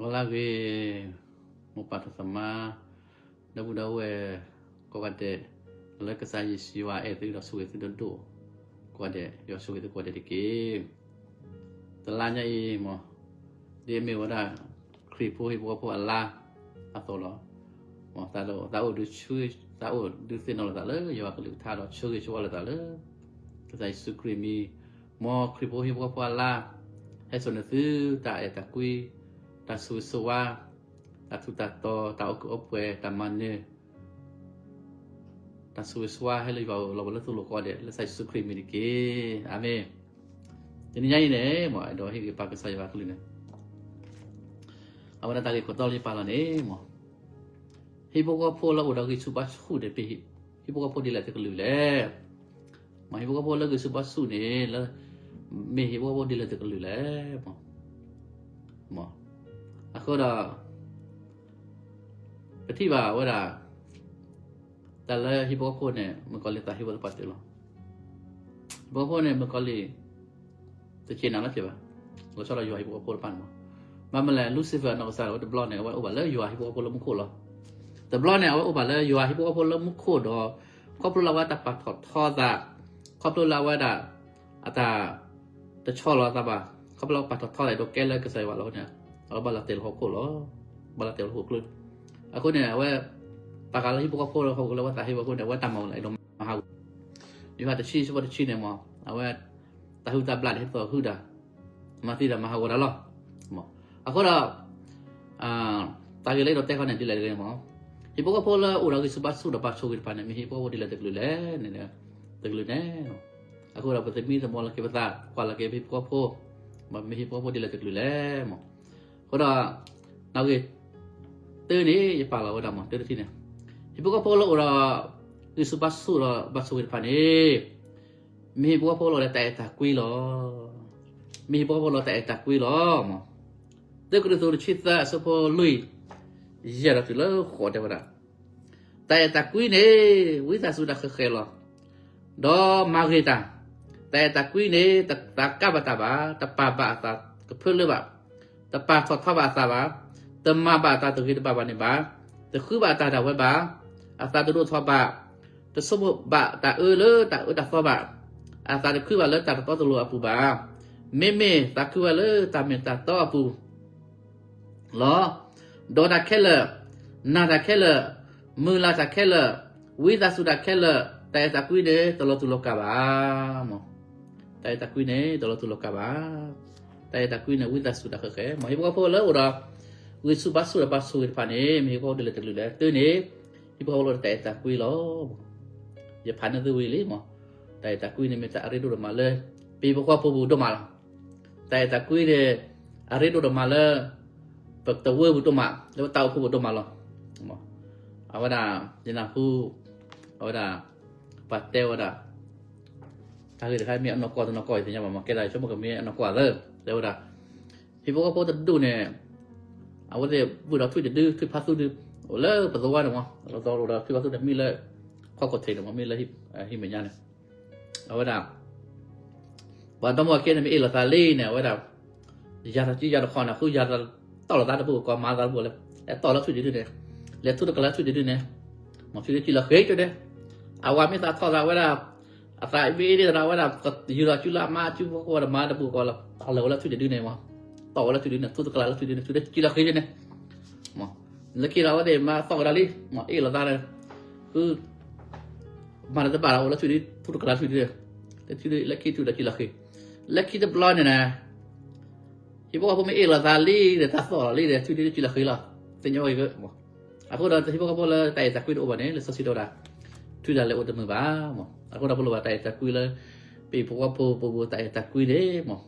လၢဂ့ၤ, မိၢ်ပၢ်ထီၣ်သမါ, ဒီပုၢ်ဒီဝဲၢ်ကိးဂၤဒဲး, လၢကစၢ်ယ့ၣ်ၡူးယွၤအဲၣ်သုဒီးဆိၣ်ဂ့ၤသုဒိၣ်ဒိၣ်, ကိးဂၤဒဲး ယွၤဆိၣ်ဂ့ၤသုကိးဂၤဒဲးတက့ၢ်. တလါညါအံၤမ့ၢ်, ဒ်အမ့ၢ်ဝဲဒၣ် ခရံာ်ဖိဟံၣ်ဖိဃီဖိအလါအသိးလီၤ. မ့ၢ်သးအိၣ်ဒုးဆူ, သးအိၣ်ဒုးသ့ၣ်နီၣ်လိာ်သးလၢယွၤကလုၢ်ကထါဒီးဆၢဂ့ၤဆၢဝါလိာ်သးလၢ ကစၢ်ယ့ၣ်ၡူးခရံာ်မံၤ, မ်ခရံာ်ဖိဟံၣ်ဖိဃီဖိအလါ ဟဲစိာ်န့ၢ်သုတၢ်အဲၣ်တၢ်ကွံ, တၢ်ဆိၣ်ဂ့ၤဆိၣ်ဝါ, တၢ်ထူးတၢ်တီၤ, တၢ်အိၣ်ကုၢ်အိၣ်ပှဲၤ, တၢ်မၤနၢၤ, တၢ်ဆိၣ်ဂ့ၤဆိၣ်ဝါဟဲလၢယွၤအအိၣ်လီၤဝဲလၢသုလိၤကိးဂၤဒဲး လၢကစၢ်ယ့ၣ်ၡူးခရံာ်မံၤတက့ၢ်. အၤမ့ၣ်. တနံၤညါအံၤန့ၣ် မ့ၢ်အဲၣ်ဒိးဟ့ၣ်ဂံၢ်ဘါကစၢ်ယွၤအကလုၢ်န့ၣ်, အဝဲဒၣ်တၢ်ဂ့ၢ်ခိၣ်တီလၢယပာ်လီၤန့ၣ် မ့ၢ် ဟံၣ်ဖိဃီဖိလၢအိၣ်ဒီးဂံၢ်ဆူၣ်ဘါဆူၣ်န့ၣ် မ့ၢ်ဟံၣ်ဖိဃီဖိဒ်လဲၣ်တကလုာ်လဲၣ်. မ့ၢ်ဟံၣ်ဖိဃီဖိလၢဂံၢ်ဆူၣ်ဘါဆူၣ်န့ၣ် လၢ, မ့ၢ်ဟံၣ်ဖိဃီဖိဒ်လဲၣ်တကလုာ်လဲၣ်. အဃိဒီး ပထံၣ်ဘၣ်ဝဲဒၣ် တၢ်လၢဟံၣ်ဖိဃီဖိန့ၣ် မုၣ်ကီၤလံၢ်သးဟ့ဝဲလၢပှၤတၢၢ်လီၤ. ဟံၣ်ဖိဃီဖိန့ၣ် မုၣ်ကီၤလံၢ် တဆ့ၣ်နီၤနီတစဲးဘၣ်, လီၤဆီဒၣ်တၢ်ယွၤဟံၣ်ဖိဃီဖိတဖၣ်န့ၣ်မ့ၢ်. ဘၣ်မနုၤလဲၣ် Lucifer အနီၢ်ကစၢ်ဒၣ်ဝဲတဘျီန့ၣ် အဝဲအိၣ်ဘၣ်လၢယွၤဟံၣ်ဖိဃီဖိလၢမူခိၣ်လီၤ. တဘျီန့ၣ် အဝဲအိၣ်ဘၣ်လၢယွၤဟံၣ်ဖိဃီဖိလၢမူခိၣ်ဒီး ခီဖျိလၢအဝဲတၢ်ပာ်ထီၣ်ထီသး, ခီဖျိလၢအဝဲဒၣ် အတၢ် တဆီၣ်လီၤအသးဘၣ်, ခီဖျိလၢပာ်ထီၣ်ထီသးဒီးကဲလၢကစၢ်ယွၤလီၤန့ၣ်, အဝဲဘၣ်လီၤတဲာ်လၢဟီၣ်ခိၣ်လီၤ. ဘၣ်လီၤတဲာ်လၢဟီၣ်ခိၣ်ချၢ. အဃိန့ၣ် အဝဲ ပာ်ဃာ်လၢဟံၣ်ဖိဃီဖိလၢဟီၣ်ခိၣ်လၢအဝဲသးဟ့ဝဲအဃိန့ၣ် အဝဲတၢ်မၤဝဲလၢအဲၣ်ဒိးမၤဟးဂီၤ. ယိၤဟၣ်တဆံ ဆၢဖိတဆံန့ၣ်မ့ၢ် အဝဲ တၢ်ဟုၣ်တၢ်ဘျၣ်န့ၣ် ဟဲသိးဟုၣ်တၢ်, မၤသံတၢ်မၤဟးဂီၤတၢ်လီၤ. အဃိဒီး တၢ်ဂ့ၢ်လၢအဲၣ်ဒိးတဲခီန့ၣ် ဒ်လဲၣ်တဂ့ၤမ့ၢ်, ဟံၣ်ဖိဃီဖိလၢအိၣ်ဒီးဂံၢ်ဆူၣ်ဘါဆူၣ်ဒီးပာ်ဆိၣ်ဂ့ၤတဖၣ်န့ၣ် မ့ၢ်ဟံၣ်ဖိဃီဖိဒ်လဲၣ်တကလုာ်လဲၣ်န့ၣ်, တကလုာ်န့ၣ်. အဃိဒီးပသမံသမိးလီၤက့ၤပသး, ကွၢ်လီၤက့ၤပဟံၣ်ဖိဃီဖိ, မ့ၢ်ဟံၣ်ဖိဃီဖိဒ်လဲၣ်တကလုာ်လဲၣ်မ့ၢ်. အဃိဒီး နီၣ်ဂံၢ်တၢန့ၣ် ယပာ်လီၤဝဲဒၣ်မ့ၢ် တၢတထံၣ်န့ၣ်, ဟံၣ်ဖိဃီဖိလၢအိၣ်ဒီး ဂံၢ်ဆူၣ်ဘါဆူၣ်ဒီးပာ်ဆိၣ်ဂ့ၤတဖၣ်န့ၣ် မ့ၢ်ဟံၣ်ဖိဃီဖိလၢအိၣ်ဒီးတၢ်အဲၣ်တၢ်ကွံလီၤ. မ့ၢ်ဟံၣ်ဖိဃီဖိလၢတၢ်အဲၣ်တၢ်ကွံလီၤမ့ၢ်. တၢကရံၣ်သူးတဆံသၢ အဆၢဖိလွံၢ်, ယဲၢ်ဒီးတုၤလၢဃိးတဲဝဲဒၣ်, တၢ်အဲၣ်တၢ်ကွံန့ၣ် ဝံသးစူၤတၢ်ဃဲၤဃဲၤလီၤ, ဒီးမၤဂ့ၤတၢ်. တၢ်အဲၣ်တၢ်ကွံန့ၣ် တသးကါဘၣ်တၢ်ဘၣ်, တပာ်ဘၣ်အသးကဖၢလၢဘၣ်, တပာ်ထီၣ်ထီဘၣ်အသးဘၣ်, တမၤဘၣ်တၢ်တဂ့ၤတဘၣ်ဘၣ်န့ၣ်ဘၣ်, တဃုဘၣ်တၢ်ဒၣ်ဝဲဘၣ်, အသးတဒိၣ်ထီၣ်ဘၣ်, တဆိကမိၣ်ဘၣ်တၢ်အၢလၢတၢ်အၢတၢ်သီဘၣ်, အသးတခုဘၣ်လၢတၢ်တတီတလိၤအပူၤဘၣ်, မ့မ့ၢ်သးခုဝဲလၢတၢ်မ့ၢ်တၢ်တီအပူၤ လီၤ. ဒီးတၢ်ခဲလၢာ်, နာ်တၢ်ခဲလၢာ်, မုၢ်လၢ်တၢ်ခဲလၢာ်, ဝံသးစူၤတၢ်ခဲလၢာ်, တၢ်အဲၣ်တၢ်ကွံန့ၣ် တလီၤတူာ်လီၤကာ်ဘၣ်. တၢ်အဲၣ်တၢ်ကွံန့ၣ် တလီၤတူာ်လီၤကာ်ဘၣ်. တၢ်အဲၣ်တၢ်ကွံန့ၣ် ဝံသးစူၤတၢ်ဃဲၤဃဲၤ. မ့ၢ်ဟံၣ်ဖိဃီဖိလၢအိၣ်ဒီး ဂံၢ်ဆူၣ်ဘါဆူၣ်ဒီးပာ်ဆိၣ်ဂ့ၤတဖၣ်န့ၣ် မ့ၢ်ဟံၣ်ဖိဃီဖိဒ်လဲၣ်တကလုာ်လဲၣ်. တၢန့ၣ် ဟံၣ်ဖိဃီဖိလၢတၢ်အဲၣ်တၢ်ကွံလီၤ. ယဖးန့ၢ်သုဝံၤလံမ့ၢ်, တၢ်အဲၣ်တၢ်ကွံန့ၣ်မ့ၢ်တၢ်အရ့ဒိၣ်ဒိၣ်မးလၢ ပဟံၣ်ဖိဃီဖိပူၤဒိၣ်မးလီၤ. တၢ်အဲၣ်တၢ်ကွံန့ၣ် အရ့ဒိၣ်ဒိၣ်မးလၢ ပတဝၢပူၤဒိၣ်မး, လၢပတၢ်အိၣ်ဖှိၣ်ပူၤဒိၣ်မးလီၤ. အဝဲဒၣ် ယနၢ်ဟူ အဝဲဒၣ် ပှၤတဲဝဲဒၣ် တၢ်ဂ့ၢ်တခါမ့ၢ်အနီၢ်ကီၢ်တနီၢ်ကီၢ်အံၤသ့ၣ်ညါဘၣ်မ့ၢ်, ကဲဒၣ်ဆိကမိၣ်ကမ့ၢ်အနီၢ်ကီၢ်သၢ, တဲဝဲဒၣ် ဟံၣ်ဖိဃီဖိတဒူၣ်န့ၣ် အဝဲသ့ၣ်ဘုၣ်ဒီးထွံၣ်တဒု ထွံၣ်ဖးသူၣ်ဒု အိၣ်လၢပသဝီန့ၣ်မ့ၢ်, လီၤသီအိၣ်ဒီးထွံၣ်ဖးသူၣ်န့ၣ် မ့ၢ်လၢ ခီၣ်ခိၣ်ထံးန့ၣ်မ့ၢ်, မ့ၢ်လၢဟံၣ်မဲာ်ညါန့ၣ် အဝဲဒၣ် ပှၤဒီမါဝၤခံဂၤန့ၣ် မ့ၢ်အ့ၣ်လိာ်သးလံန့ၣ် အဝဲဒၣ် ယၤသးစုယၤတခီန့ၣ် ဃုယၤသးတီၢ်လိာ်သးတဘိၣ်ကီး မၤသးတဘိၣ်လၢ လဲၤတီၢ်လၢထွံၣ်တဒုန့ၣ်, လဲၤထူတကလးထွံၣ်တဒုန့ၣ်, မ့ၢ်ထွံၣ်တဒုကံၣ်လီၤဃ့ကၠိန့ၣ်, အဝၤမ့ၢ်သးထီၣ်သးဝဲဒၣ် အသးမ့ၢ်အ့ၣ်ဒ်သရၣ်ဝဲဒၣ် ယူၤလီၤစုလၢအမါစုဖိဃိဒီးမၤတဘိၣ်ကီးလီၤ, အလဲၤဝဲလၢထွံၣ်တဒုန့ၣ်မ့ၢ်, တီၢ်ဝဲလၢထွံၣ်တဒုန့ၣ် ထူတကလးလၢထွံၣ်တဒုန့ၣ် ထွံၣ်တဒုကံၣ်လီၤဃ့ကၠိန့ၣ်, လၢခံဒီးအဝဲသ့ၣ်မၤသီၣ်ကဒါလံ, မ့ၢ်အ့ၣ်လိာ်သးန့ၣ် ဃု မၤတၢ်တဘၣ်ဒီး အိၣ်လၢထွံၣ်ဒု ထူတကလးထွံၣ်ဒု, လၢခံထွံၣ်လၢကံၣ်လီၤဃ့ၤ, လၢခံတဘျီန့ၣ်န့ၣ် ဟံၣ်ဖိဃီဖိမ့ၢ်အ့ၣ်လိာ်သးလံဒီး တၢ်သီၣ်လီၤလံဒီး ထွံၣ်ဒုကံၣ်လီၤဃ့ၤလီၤ, သ့ၣ်ညါဝဲဂ့ၤ, အဃိဒီးဟံၣ်ဖိဃီဖိလၢတၢ်အဲၣ်တၢ်ကွံတအိၣ်ဘၣ်န့ၣ် လံာ်စီဆှံတဲဝဲဒၣ် ထွံၣ်တၢ်လဲၤအိၣ်တမုာ်ဘၣ်မ့ၢ်, အဃိဒီးပလိၣ်ဘၣ်တၢ်အဲၣ်တၢ်ကွံလၢ ပဟံၣ်ဖိဃီဖိပူၤတၢ်အဲၣ်တၢ်ကွံန့ၣ်မ့ၢ်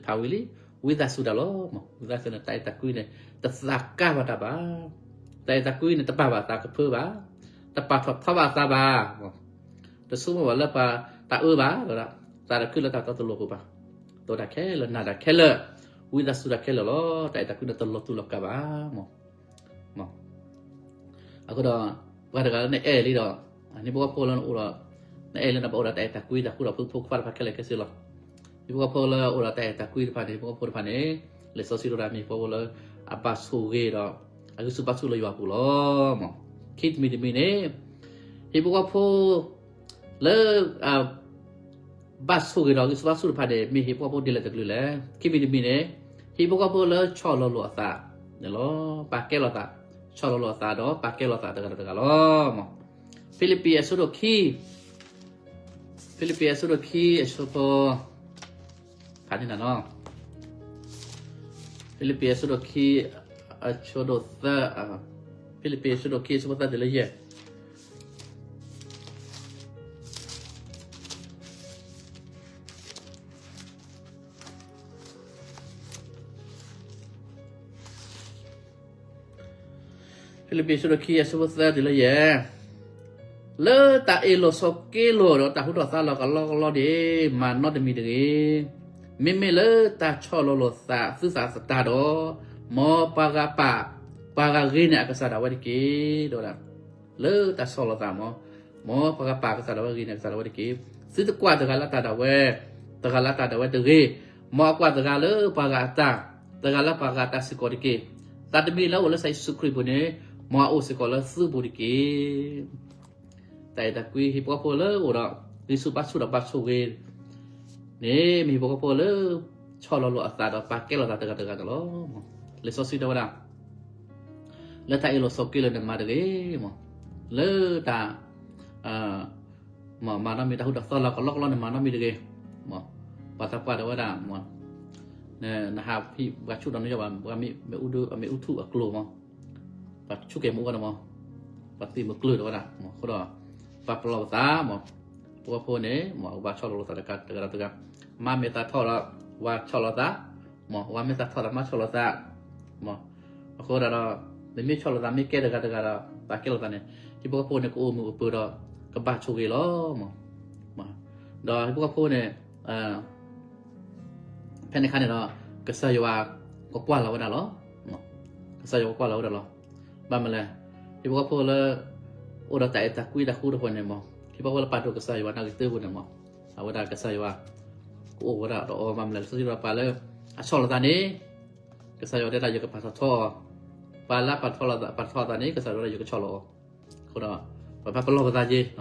ပဖးဝံၤလံ, ဝံသးစူၤတၢ်လီၤမ့ၢ်, ဝံသးစူၤန့ၣ် တၢ်အဲၣ်တၢ်ကွံန့ၣ် တသးကါဘၣ်တၢ်ဘၣ်, တၢ်အဲၣ်တၢ်ကွံန့ၣ် တပာ်ဘၣ်သးကဖၢဘၣ်, တပာ်ထီၣ်ထီဘၣ်သးဘၣ်, တဆိကမိၣ်ဘၣ်လၢပှၤတၢ်အၢဘၣ်, သးတခုလၢတၢ်တီတလိၤပူၤဘၣ်, တီၢ်တၢ်ခဲလၢာ် နာ်တၢ်ခဲလၢာ်, ဝံသးစူၤတၢ်ခဲလၢာ်လီၤ, တၢ်အဲၣ်တၢ်ကွံန့ၣ် တလီၤတူာ်လီၤကာ်ဘၣ်မ့ၢ် အဃိဒီး ပှၤတဂၤလၢနအဲၣ်လံဒီး ဟံၣ်ဖိဃီဖိလၢနအိၣ်ဒီး နအဲၣ်လၢနဘၣ်အိၣ်ဒီးတၢ်အဲၣ်တၢ်ကွံ တၢ်ဃူတၢ်ဖိး ဖိခွါတဖၣ်ခဲလၢာ်ခဲဆ့လီၤ. ဟံၣ်ဖိဃီဖိလၢအိၣ်ဒီးတၢ်အဲၣ်တၢ်ကွံတဖၣ်န့ၣ် ဟံၣ်ဖိဃီဖိတဖၣ်န့ၣ် လံာ်စီဆှံတဲဝဲဒၣ်မ့ၢ်ဟံၣ်ဖိဃီဖိလၢ အဘၣ်ဆိၣ်ဂ့ၤဒီး အဂံၢ်ဆူၣ်ဘါဆူၣ်လၢယွၤအပူၤလီၤ. ခံတမံၤတမံၤန့ၣ် ဟံၣ်ဖိဃီဖိ လၢ ဘၣ်ဆိၣ်ဂ့ၤဒီးဂံၢ်ဆူၣ်ဘါဆူၣ်တဖၣ်န့ၣ် မ့ၢ်ဟံၣ်ဖိဃီဖိဒ်လဲၣ်တကလုာ်လဲၣ်. ခံမံၤတမံၤန့ၣ် ဟံၣ်ဖိဃီဖိလၢဆီၣ်လီၤလိာ်အသးန့ၣ်လီၤ. ပာ်ကဲလိာ်သး, ဆီၣ်လီၤလိာ်အသးဒီးပာ်ကဲလိာ်သးတဂၤဒီးတဂၤလီၤ. ဖံလံးပံးအဆၢဒိၣ်ခံ, ဖံလံးပံးအဆၢဒိၣ်ခံအဆၢဖိ ဖးန့ၢ်နၤနီၤ. ဖံလံးပံးအဆၢဒိၣ်ခံ အဆၢဒိၣ်သၢ, ဖံလံးပံးအဆၢဒိၣ်ခံအဆၢဖိသၢတုၤလၢယဲၢ် ဖံလံးပံးအဆၢဒိၣ်ခံအဆၢဖိသၢတုၤလၢယဲၢ်, လၢတၢ်အ့ၣ်လိာ်ဆိးက့လိာ်ဒီးတၢ်ဟူထီၣ်သါလီၤကလီကလီန့ၣ် မၤနီတမံၤတဂ့ၤ. မ့မ့ၢ်လၢတၢ်ဆီၣ်လီၤလိာ်သးသုသးသတးဒီး မ်ပှၤဂၤပာ် ပှၤဂၤဂ့ၤန့ၢ်အကစၢ်ဒၣ်ဝဲတက့ၢ်. ဒီးဝဲဒၣ် လၢတၢ်ဆီၣ်လီၤသးမး, မ်ပှၤဂၤပာ်ကစၢ်ဒၣ်ဝဲဂ့ၤန့ၢ်အကစၢ်ဒၣ်ဝဲတက့ၢ်. သုတကွၢ်တဂၤလၢတၢ်ဒၣ်ဝဲ, တဂၤလၢတၢ်ဒၣ်ဝဲတဂ့ၤ, မ်အကွၢ်တဂၤလၢပှၤဂၤအတၢ်, တဂၤလၢပှၤဂၤအတၢ်စ့ၢ်ကီးတက့ၢ်. သးတမံၤလၢအအိၣ်လၢကစၢ်ယ့ၣ်ၡူးခရံာ်အပူၤန့ၣ် မ်အအိၣ်စ့ၢ်ကီးလၢသုပူၤတက့ၢ်. တၢ်အဲၣ်တၢ်ကွံဟံၣ်ဖိဃီဖိလၢအိၣ်ဒီး ဂံၢ်ဆူၣ်ဘါဆူၣ်ဒီးဘၣ်ဆိၣ်ဂ့ၤန့ၣ် မ့ၢ်ဟံၣ်ဖိဃီဖိလၢ ဆီၣ်လီၤလိာ်အသးဒီးပာ်ကဲလိာ်သးတဂၤတဂၤန့ၣ်လီၤ. လံာ်စီဆှံတဲဝဲဒၣ် လၢတၢ်အ့ၣ်လိာ်ဆိးက့လိာ်န့ၣ်မၤတဂ့ၤ, လၢတၢ် မၤနီတမံၤ တၢ်ဟူထီၣ်သါလီၤကလီကလီန့ၣ်မၤနီတမံၤတဂ့ၤ. ပှၤသးပှၢ်တဲဝဲဒၣ် နဟးဖံးပှၤဆူၣ်ဒီးနယီၢ်ဘၣ် မ့ၢ်အူထူၣ်အကျိၤမး, ပှၤဆူၣ်ကဲၤမ့ၢ်အိၣ်ဝဲဒၣ်မး, ပှၤသံမုၢ်ကျၢၢ်တဲဝဲဒၣ်မး. အဃိဒီး ပာ်ပလီၢ်ပသးမး, ပှၤဖိန့ၣ် မး ဝၤဆီၣ်လီၤလိာ်သးတဂၤဒီးတဂၤ, မါမ့ၢ်သးထီၣ်ဒီး ဝၤဆီၣ်လီၤသး, မး ဝၤမ့ၢ်သးထီၣ်ဒီးမါဆီၣ်လီၤသး မး. အဃိဒီး မ့မ့ၢ်ဆီၣ်လီၤသး မ့ၢ်ကဲတဂၤတဂၤဒီး ပာ်ကဲလိာ်သးန့ၣ် ဟံၣ်ဖိဃီဖိန့ၣ် ကအိၣ်မုာ်အိၣ်ပၢၤဒီး ကဘၣ်ဆိၣ်ဂ့ၤလီၤမး. ဒီးဟံၣ်ဖိဃီဖိန့ၣ် ဖဲန့ၣ်အခါန့ၣ်ဒီး ကစၢ်ယွၤကကွၢ်လီၤဝဲဒၣ်လီၤ. ကစၢ်ယွၤကကွၢ်လီၤဝဲဒၣ်လီၤ. ဘၣ်မနုၤလဲၣ်, ဟံၣ်ဖိဃီဖိလၢ အိၣ်ဒီးတၢ်အဲၣ်တၢ်ကွံတၢ်ဃူတၢ်ဖိးန့ၣ်မး, ဟံၣ်ဖိဃီဖိလၢပာ်ဒိၣ်ကစၢ်ယွၤနၢ်ဂ့ၤတၢၢ်ပူၤန့ၣ်မး, အဝဲဒၣ်ကစၢ်ယွၤ ကအိၣ်ဝဲဒၣ်ဒီးအီၤ. ဘၣ်မနုၤလဲၣ်, လံာ်စီဆှံတဲပှၤလၢ အဆီၣ်လီၤသးန့ၣ် ကစၢ်ယွၤတဲဒၣ် ယကပာ်ထီၣ်ထီအီၤ, ပှၤလၢပာ်ထီၣ်လီၤသး ပာ်ထီၣ်သးန့ၣ် ကစၢ်ယွၤတဲဒၣ် ယကဆီၣ်လီၤအီၤ. အဃိဒီး ပပာ်ပလီၢ်ပသးက့ၤ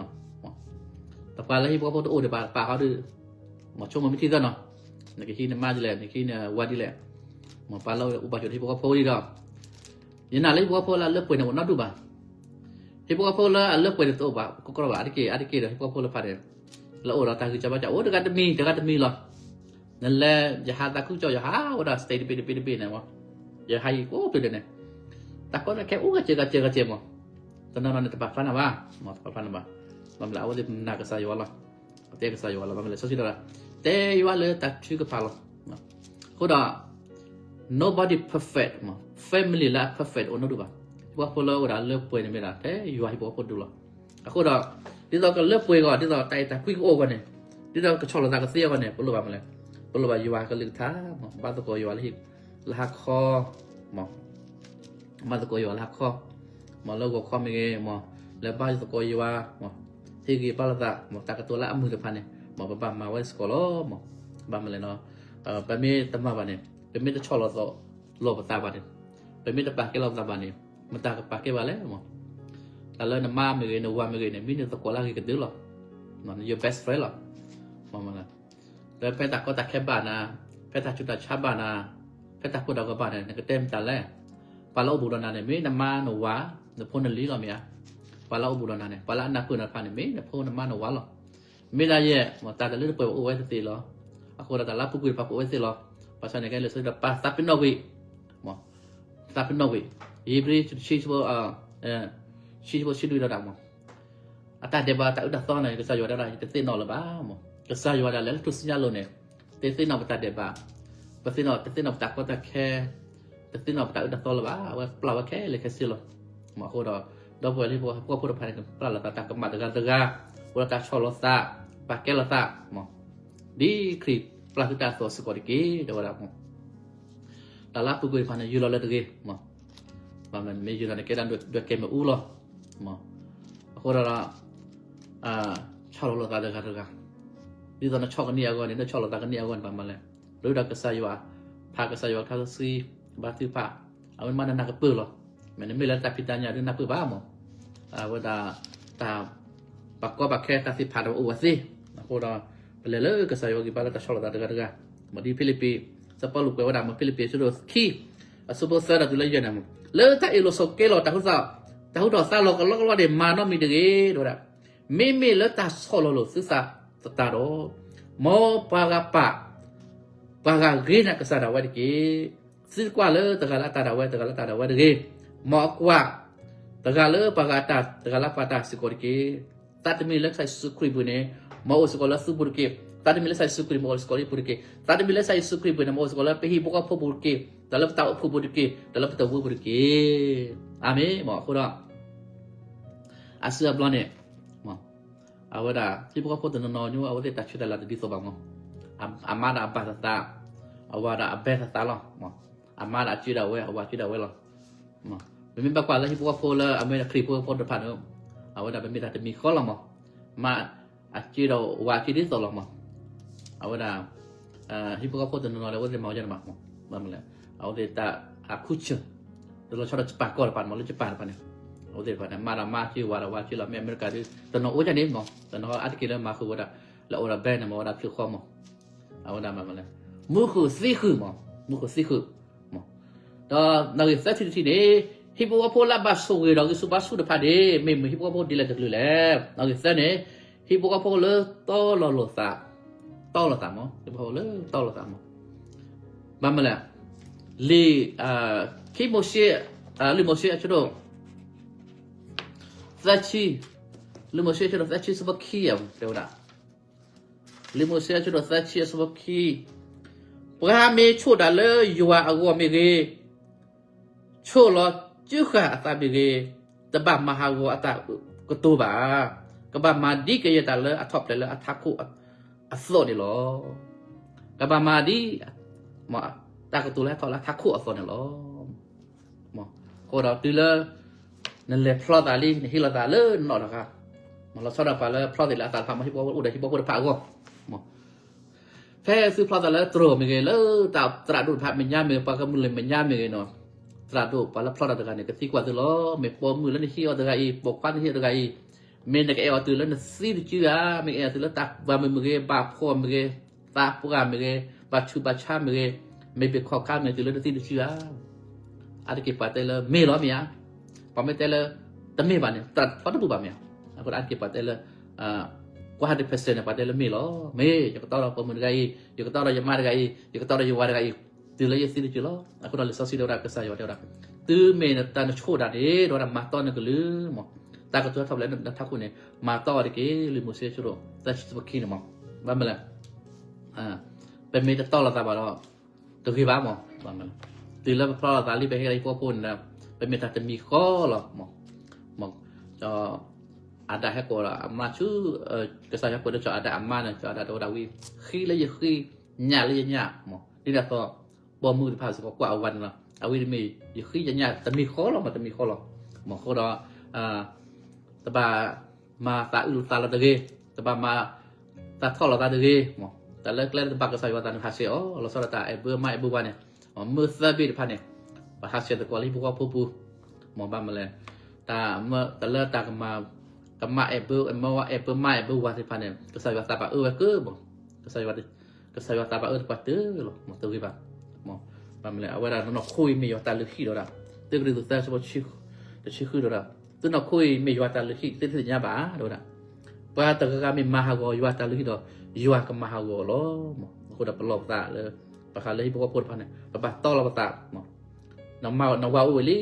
တပှၤလၢဟံၣ်ဖိဃီဖိတအိၣ်ဒံးဘၣ် ပာ်ဃီဒီး မ့ၢ်ဆိကမိၣ်မ့ၢ်ထံသၢနီၤ, နကဟံးနမါဒ်လဲၣ် နကဟံးနဝၤဒ်လဲၣ်, မ့ၢ်ပာ်လၢအိၣ်ဘၣ်ဆိးဒီးဟံၣ်ဖိဃီဖိဒ်ဒီး, ယနာ်လၢဟံၣ်ဖိဃီဖိလၢအလၢပှဲၤန့ၣ်အိၣ်နီတဒူၣ်ဘၣ်. ဟံၣ်ဖိဃီဖိလၢအလၢပှဲၤန့ၣ်တအိၣ်ဘၣ် ကကီဘၣ် အါတက့ၢ် အါတက့ၢ်ဒီး ဟံၣ်ဖိဃီဖိလၢဖးန့ၣ် လၢအိၣ်ဒီးတၢ်ဂံၢ်စၢ်ဘါစၢ် အိၣ်တဂၤတမံၤ တဂၤတမံၤလီၤ. နလဲၤ ယဟးသးခုကၠီ ယဟးဝဲဒၣ် state တဘ့ၣ်တဘ့ၣ်တဘ့ၣ်န့ၣ်မး, ယဟးယံၤကိးဖျၢၣ်ဒဲးန့ၣ်, တၢ်ကီတၢ်ခဲအိၣ်ဂၤစဲးဂၤစဲးဂၤစဲးမး, တနီၤနီၤန့ၣ် တပာ်ဖျါနၤဘၣ်, တပာ်ဖျါနၤဘၣ်. ဘၣ်မနုၤလဲၣ် အဝဲသ့ၣ်နာ်ကစၢ်ယွၤလီၤ, တဲကစၢ်ယွၤလီၤ. ဘၣ်မနုၤလဲၣ် လံာ်စီဆှံတဲဝဲဒၣ်, တဲယွၤလၢတၢ်ထုကဖၣ်လီၤ. အဃိဒီး nobody perfect မး, family လၢအ perfect အိၣ်နီတဒူၣ်ဘၣ်. ဟံၣ်ဖိဃီဖိလၢအိၣ်ဒီးအလၢပှဲၤန့ၣ်မ့ၢ်ဒၣ် ဖဲယွၤဟံၣ်ဖိဃီဖိဒူၣ်လီၤ. အဃိဒီး ဒ်သိးကလၢပှဲၤအဂီၢ် ဒ်သိးတၢ်အဲၣ်တၢ်ကွံကအိၣ်အဂီၢ်န့ၣ်, ဒ်သိးကဆီၣ်လီၤသးကသ့အဂီၢ်န့ၣ် ပလိၣ်ဘၣ်မနုၤလဲၣ်, ပလိၣ်ဘၣ်ယွၤကလုၢ်ကထါ, ဘါသကိးယွၤလၢဟံၣ် လၢဟါခီ, မး ဘါသကိးယွၤလၢဟါခီ, မး လၢဂီၤခီမ့ၢ်ဂ့ၤ, မး လဲၤဘါသကိးယွၤ, မး ဟ့ၣ်ဂံၢ်ဘါလိာ်သး, မး တၢ်ကတိၤလၢအမုာ်တဖၣ်န့ၣ်, မး ပဘၣ်မၤဝဲစ့ၢ်ကီးလီၤ. မး ဘၣ်မနုၤလဲၣ်နီၤ, ပမ့ၢ်တမၤဘၣ်န့ၣ်, ပမ့ၢ်တဆီၣ်လီၤသး လီၤပသးဘၣ်န့ၣ်, ပမ့ၢ်တပာ်ကဲလီၤပသးဘၣ်န့ၣ်, မတၤကပာ်ကဲဘၣ်လဲၣ်. မး တၢ်လၢနမါမ့ၢ်ဂ့ၤ နဝၤမ့ၢ်ဂ့ၤန့ၣ် မ့ၢ်နသကိးလၢအဂ့ၤကတၢၢ်လီၤ. န your best friend လီၤ. မး လၢဖဲတၢ်ကီတၢ်ခဲဘၣ်နၤ, ဖဲတၢ်ဆူးတၢ်ဆါဘၣ်နၤ, ဖဲတၢ်ကိၢ်တၢ်ဂီၤဘၣ်နၤ နကတဲမတၤလဲၣ်. ပှၤလၢအိၣ်ဘူးဒီးနၤန့ၣ် မ့ၢ်နမါနဝၤ, နဖိနလံၤလီၤမ့ၢ်ဧါ. ပှၤလၢအိၣ်ဘူးဒီးနၤန့ၣ် ပှၤလၢအနၢ်ပၢၢ်နၤတဖၣ်န့ၣ် မ့ၢ်နဖိနမါနဝၤလီၤ. မ့ၢ်ဒၣ်ယဲ မးတၢ်တလၢတပှဲၤအိၣ်ဝဲသ့ၣ်လီၤ. အဃိဒီးတၢ်လၢအပူၤကွံာ်တဖၣ်ကအိၣ်ဝဲသ့ၣ်လီၤ. ဘၣ်ဆၣ်န့ၣ် ကဲလံာ်စီဆှံဒီး ပာ်သးပ့ၤနီၣ်ကွံာ်, မး သးပ့ၤနီၣ်ကွံာ်, ဧ့ၤဘြံၤ ဆံဆံဖိ ဆံဆံဖိဆံလွံၢ်ဒီးဒၣ်မး, အတၢ်ဒဲးဘးတၢ်အၢတၢ်သီန့ၣ် ကစၢ်ယွၤတဲဒၣ် ယတသ့ၣ်နီၣ်လၢၤဘၣ်မး. ကစၢ်ယွၤဒၣ်လဲာ်လၢထူၣ်စုညါအလိၤန့ၣ် တသ့ၣ်နီၣ်ပတၢ်ဒဲးဘး, ပသ့ၣ်နီၣ် တသ့ၣ်နီၣ်ပတၢ်ကီတၢ်ခဲ, တသ့ၣ်နီၣ်ပတၢ်အၢတၢ်သီလၢၤဘၣ်. အဝဲပျၢ်ဝဲခဲလၢာ်ခဲဆ့လီၤ. မး အဃိဒီး ဒီပုၢ်ဝဲၢ်လၢဟံၣ်ဖိဃီဖိတဖၣ်န့ၣ် ပျၢ်လိာ်သးတၢ်ကမၣ်တဂၤတဂၤ, အိၣ်ဒီးတၢ်ဆီၣ်လီၤသး, ပာ်ကဲလိာ်သး, မး ဒ်ခရံာ်ပျၢ်သုတၢ်အသိးစ့ၢ်ကီးတက့ၢ် တဲဝဲဒၣ်. တၢ်လၢအပူၤကွံာ်တဖၣ်န့ၣ် ယူၢ်လီၤလၢတဂ့ၤ, မး ဘၣ်မနုၤလဲၣ် မ့ၢ်ယူၢ်လီၤန့ၣ် ကဲဒၣ်ဒွဲၣ်ကဲမဲာ်အူလီၤ. မး အဃိဒီး ဆီၣ်လီၤလိာ်သးတဂၤတဂၤ, ဒ်သိးနဆီၣ်ကနံၣ်အဂီၢ်န့ၣ် နဆီၣ်လီၤသးကနံၣ်အဂီၢ်န့ၣ် ဘၣ်မနုၤလဲၣ်, ရ့ဒီးကစၢ်ယွၤ, ဖးကစၢ်ယွၤခါဆှံ, ဘါထုကဖၣ်, အဝဲမ့ၢ်နနၢ်ကပၢၢ်လီၤ. မ့ၢ်နမ့ၢ်လၢတၢ်ဖံးတၢ်ညၣ်ဒုးနၢ်ပၢၢ်ဘၣ်မး, အဝဲဒၣ် တၢ် ပှၤကီပှၤခဲတၢ်သ့ၣ်တဖၣ်ဒီးအိၣ်ဝဲသ့, အဃိဒီး ပလဲၤလၢကစၢ်ယွၤဂံၢ်ဘါလၢတၢ်ဆီၣ်လီၤတၢ်တဂၤတဂၤ, မ့ၢ်ဒ်ဖံလံးပံး စီၤပီလူးကွဲးဝဲဒၣ် မ့ၢ်ဖံလံးပံးအဆၢဒိၣ်ခံ အဆၢဖိသၢဒီးတုၤလၢယဲၢ်န့ၣ်, လၢတၢ်အ့ၣ်လိာ်ဆိးက့လိာ်တၢ်ဟူ တၢ်ဟူထီၣ်သါလီၤကလီကလီန့ၣ် မၤနီတမံၤတဂ့ၤ တဲဝဲဒၣ်, မ့မ့ၢ်လၢတၢ်ဆီၣ်လီၤလိာ်သုသးသတးဒီး, မ်ပှၤဂၤပာ် ပှၤဂၤဂ့ၤန့ၢ်ကစၢ်ဒၣ်ဝဲတက့ၢ်. သုတကွၢ်လၢတဂၤလၢအတၢ်ဒၣ်ဝဲ တဂၤလၢတၢ်ဒၣ်ဝဲတဂ့ၤ, မ်အကွၢ် တဂၤလၢပှၤဂၤအတၢ် တဂၤလၢပှၤတၢ်စ့ၢ်ကီးတက့ၢ်. သးတမံၤလၢကစၢ်ယ့ၣ်ၡူးခရံာ်အပူၤန့ၣ် မ်အအိၣ်စ့ၢ်ကီးလၢသုပူၤတက့ၢ်. သးတမံၤလၢကစၢ်ယ့ၣ်ၡူးခရံာ် မ်အအိၣ်စ့ၢ်ကီးလၢယပူၤတက့ၢ်. သးတမံၤလၢကစၢ်ယ့ၣ်ၡူးခရံာ်အပူၤန့ၣ် မ်အအိၣ်စ့ၢ်ကီးလၢပဟံၣ်ဖိဃီဖိပူၤတက့ၢ်, ဒီးလၢပတၢ်အိၣ်ဖှိၣ်ပူၤတက့ၢ်, ဒီးလၢပတဝၢပူၤတက့ၢ်. အၤမ့ၣ်. မ့ၢ်အဃိဒီး အစုအဘျီန့ၣ် အဝဲဒၣ် ဟံၣ်ဖိဃီဖိတနီၤနီၤညိ အဝဲသ့ၣ်တၢ်ဆၢတၢ်လၤတဒ်သိးဘၣ်မး, အမါဒီးအဘၣ်သးသး, အဝၤဒီးအဘဲသးသးလီၤ. အမါဒီးအစ့ဒီးဝဲ အဝၤစ့ဒီးဝဲလီၤ. ပမ့ၢ်ဘၣ်ကွၢ်လၢဟံၣ်ဖိဃီဖိလၢအမ့ၢ်ဒၣ်ခရံာ်ဖိအဖိတဖၣ်န့ၣ်, အဝဲဒၣ်ပမ့ၢ်တၢ်တမံၤဃီလီၤမး, မါအစ့ဒီးဝၤအစ့ဒ်သိးလီၤမး. အဝဲဒၣ် ဟံၣ်ဖိဃီဖိတနီၤနီၤလၢအဝဲသ့ၣ်မၤဝဲဒ်န့ၣ်မး, ဘၣ်မနုၤလဲၣ်, အဝဲသ့ၣ်တၢ် အ culture တလီၤဆီဒီးယပၣ်ကီၢ်တဖၣ်န့ၣ်မး, လၢယပၣ်တဖၣ်န့ၣ်, အဝဲသ့ၣ်တဖၣ်န့ၣ် မါဒီးမါစ့ ဝၤဒီးဝၤစ့လီၤ. မ့ၢ်အမဲရကၤဒုး တနီၤအိၣ်ဒ်န့ၣ်မး, တနီၤအါတက့ၢ်လၢမၤဃုာ်ဝဲဒၣ် လၢအိၣ်ဒီးဘဲန့ၣ်မး ဝဲဒၣ်ဖျုးဃီမး. အဝဲဒၣ်မၤမနုၤလဲၣ်, မူဃုာ်သံဃုာ်မး, မူဃုာ်သံဃုာ်မး. ဒီးနီၣ်ဂံၢ်သၢထံၣ်တထံၣ်န့ၣ်, ဟံၣ်ဖိဃီဖိလၢအဘၣ်ဆိၣ်ဂ့ၤဒီးဂံၢ်ဆူၣ်ဘါဆူၣ်တဖၣ်န့ၣ် မ့ၢ်မုာ်ဟံၣ်ဖိဃီဖိဒ်လဲၣ်တကလုာ်လဲၣ်. နီၣ်ဂံၢ်သၢန့ၣ်, ဟံၣ်ဖိဃီဖိလၢတီလီၤလိာ်သး, တီလိာ်သးမး, ဟံၣ်ဖိဃီဖိလၢတီလိာ်သးမး. ဘၣ်မနုၤလဲၣ်, လံာ် ခံမိၤၡ့, လံာ်မိၤၡ့အဆၢဒိၣ် သၢဆံ, လံာ်မိၤၡ့အဆၢဒိၣ်သၢဆံအဆၢဖိခံ တဲဝဲဒၣ်, လံာ်မိၤၡ့အဆၢဒိၣ်သၢဆံအဆၢဖိခံ, ပှၤမ့ၢ်ဆိၣ်တၢ်လၢယွၤအဂီၢ်မ့ၢ်ဂ့ၤ, ဆိၣ်လီၤစုဃာ်အသးမ့ၢ်ဂ့ၤ, တဘၣ်မၤဟးဂီၤအတၢ်ကတိၤဘၣ်, ကဘၣ်မၤဒ်ကယဲၢ်တၢ်လၢအထီၣ်ဖျဲးလၢအထးခိၣ်အသိးန့ၣ်လီၤ. ကဘၣ်မၤဒ် တၢ်ကတိၤလၢအထီၣ်လၢအထးခိၣ်အသိးန့ၣ်လီၤ. အဃိဒီးတုၤလၢ နလဲၤဖျီသးလံ နဟ့ၣ်လီၤသးလၢနနီၢ်တဂၤ, မ်လီၤဆီဒၣ်ပှၤလၢဖျီသ့ၣ်လၢအသးတဖၣ် မ်ဟံၣ်ဖိအိၣ်ဒီးဟံၣ်ဖိဖိတဖၣ်အဂီၢ်, မ် ဖဲသုဖျီသးလၢတြီၢ်မ့ၢ်ဂ့ၤ, လၢတၢ်သရၣ်ဒိၣ်တဖၣ်မဲာ်ညါမ့ၢ်ဂ့ၤ, ပှၤကမျၢၢ်မဲာ်ညါမ့ၢ်ဂ့ၤန့ၣ်, သရၣ်ဒိၣ်ပှၤလၢဖျီတၢ်တဂၤန့ၣ် ကသံကွၢ်သုလီၤ. မ့ၢ်ပိာ်မုၣ်လၢနဟံးအီၤတဂၤအံၤ, ပိာ်ခွါနဟံးအီၤတဂၤအံၤ, မ့ၢ်နကအဲၣ်အီၤတုၤလၢနသံတစုဧါ, မ့ၢ်ကအဲၣ်အီၤတုၤလၢတၢ်ဘၣ်မုာ်မ့ၢ်ဂ့ၤ, ဘၣ်ဖှီၣ်မ့ၢ်ဂ့ၤ, သးပှၢ်မ့ၢ်ဂ့ၤ, ဘၣ်ဆူးဘၣ်ဆါမ့ၢ်ဂ့ၤ, မ့ၢ်ဘ့ၣ်ခီၣ်ခါမ့ၢ်ဂ့ၤ, တုၤလၢနသံတစုဧါ. အါတက့ၢ်ပှၤတဲလၢမ့ၢ်လီၤမ့ၢ်ဧါ. ပှၤမ့ၢ်တဲလၢ တမ့ၢ်ဘၣ်န့ၣ် သရၣ်ဖျီတဘူၣ်ဘၣ်မ့ၢ်ဧါ. အဃိဒီးအါတက့ၢ်ပှၤတဲလၢ ကွၢ် hundred percent န့ၣ် ပှၤတဲလၢမ့ၢ်လီၤ. မ့ၢ် ယကတီဒီးပိာ်မုၣ်တဂၤအံၤ, ယကတီဒီးယမါတဂၤအံၤ, ယကတီဒီးယဝၤတဂၤအံၤ, တုၤလၢယသံတစုလီၤ. အဃိဒီးလံာ်စီဆှံတဲဝဲဒၣ်ကစၢ်ယွၤတဲဝဲဒၣ်, သုမ့ၢ်တၢ်နဆိၣ်ဒၣ်န့ၣ် ဒီးဝဲဒၣ်မၤတီနကလုၢ်မး, တၢ်ကတိၤထီၣ်ဖျဲးလၢနထးခိၣ်န့ၣ် မၤတီအီၤတက့ၢ်. လံာ်မိၤၡ့အဆၢဒိၣ်သၢဆံအဆၢဖိခံန့ၣ်မး, ဘၣ်မနုၤလဲၣ်, ပမ့ၢ်တတီလိာ်သးဘၣ်ဒီး တဂ့ၤဘၣ်မး, ဘၣ်မနုၤလဲၣ်, တုၤလၢပဖျီလိာ်သးလံ ပဟ့ၣ်လီၤဟံၣ်ဖိဃီဖိန့ၣ်ဒီး ပမ့ၢ်တၢ်တမံၤဃီလီၤမး, ဒီး အၤဒၣ်ဟဲကိးဒီးအမါဆူ ကစၢ်ယွၤကွဲးလၢစီၤအၤဒၣ်အမါန့ၣ်, စီၤအၤဒၣ်တဲဝဲဒၣ်ဝံၤ, ဃံလၢယဃံ, ညၣ်လၢယညၣ်မး, ဒ်န့ၣ်အသိး ပိာ်မုၣ်တဖၣ်စ့ၢ်ကီးကွၢ်အဝၤန့ၣ်လီၤ. အဝံၤတမ့ၢ် ယဃံယညၣ်တမံၤဃီလီၤမး, တမံၤဃီလီၤမး. အဃိဒီး တဘၣ်မၤသးအုးလိာ်သးလီၤတဂ့ၤ, တဘၣ်မၤသးထီၣ်လိာ်သးတဂ့ၤမး, တၢ်လၢကျဲလၢတဘၣ်ကစၢ်ယွၤအသးန့ၣ် ဟးဆှဲးအီၤ, လီၤဆီဒၣ်တၢ်အဲၣ်ဘၢမါအဲၣ်ဘၢဝၤန့ၣ်, မုၢ်သၢဘ့ၣ်တဖၣ်န့ၣ် ပဟးဆှဲးသကိးလၢဟံၣ်ဖိဃီဖိပူၤမး, ဘၣ်မနုၤလဲၣ်, တၢ်လၢတၢ်ကမၤ ကမၤအဲၣ်ဘၢ အဲၣ်ဘၢမါအဲၣ်ဘၢဝၤသ့ၣ်တဖၣ်န့ၣ် ကစၢ်ယွၤသးဘၣ်အၢဝဲကၢမး, ကစၢ်ယွၤသးဘၣ်အၢသပှၢ်တၢၢ်လီၤမး, တဂ့ၤဘၣ်. ဘၣ်မနုၤလဲၣ်, အဝဲဒၣ်နီၢ်ခိအံၤမ့ၢ်ယွၤတၢ်လုၢ်ဟံၣ်ဒီးဝဲဒၣ်, တၢကရံၣ်သူးသၢဆၢဖိတဆံဃုဒီးဝဲဒၣ်, သုနီၢ်ခိအံၤမ့ၢ်ယွၤတၢ်လုၢ်ဟံၣ် သုတသ့ၣ်ညါဘၣ် ဒီးဝဲဒၣ်, ပှၤတဂၤဂၤမ့ၢ်မၤဟးဂီၤယွၤတၢ်လုၢ်ဟံၣ်ဒီး ယွၤကမၤဟးဂီၤအီၤလီၤမး. အဃိဒီးပလီၢ်ပသးလၢ ပဃးလၢဟံၣ်ဖိဃီဖိတဖၣ်န့ၣ် ပဘၣ်တီလိာ်ပသး နဝၤအိၣ်ဝံၤလံ,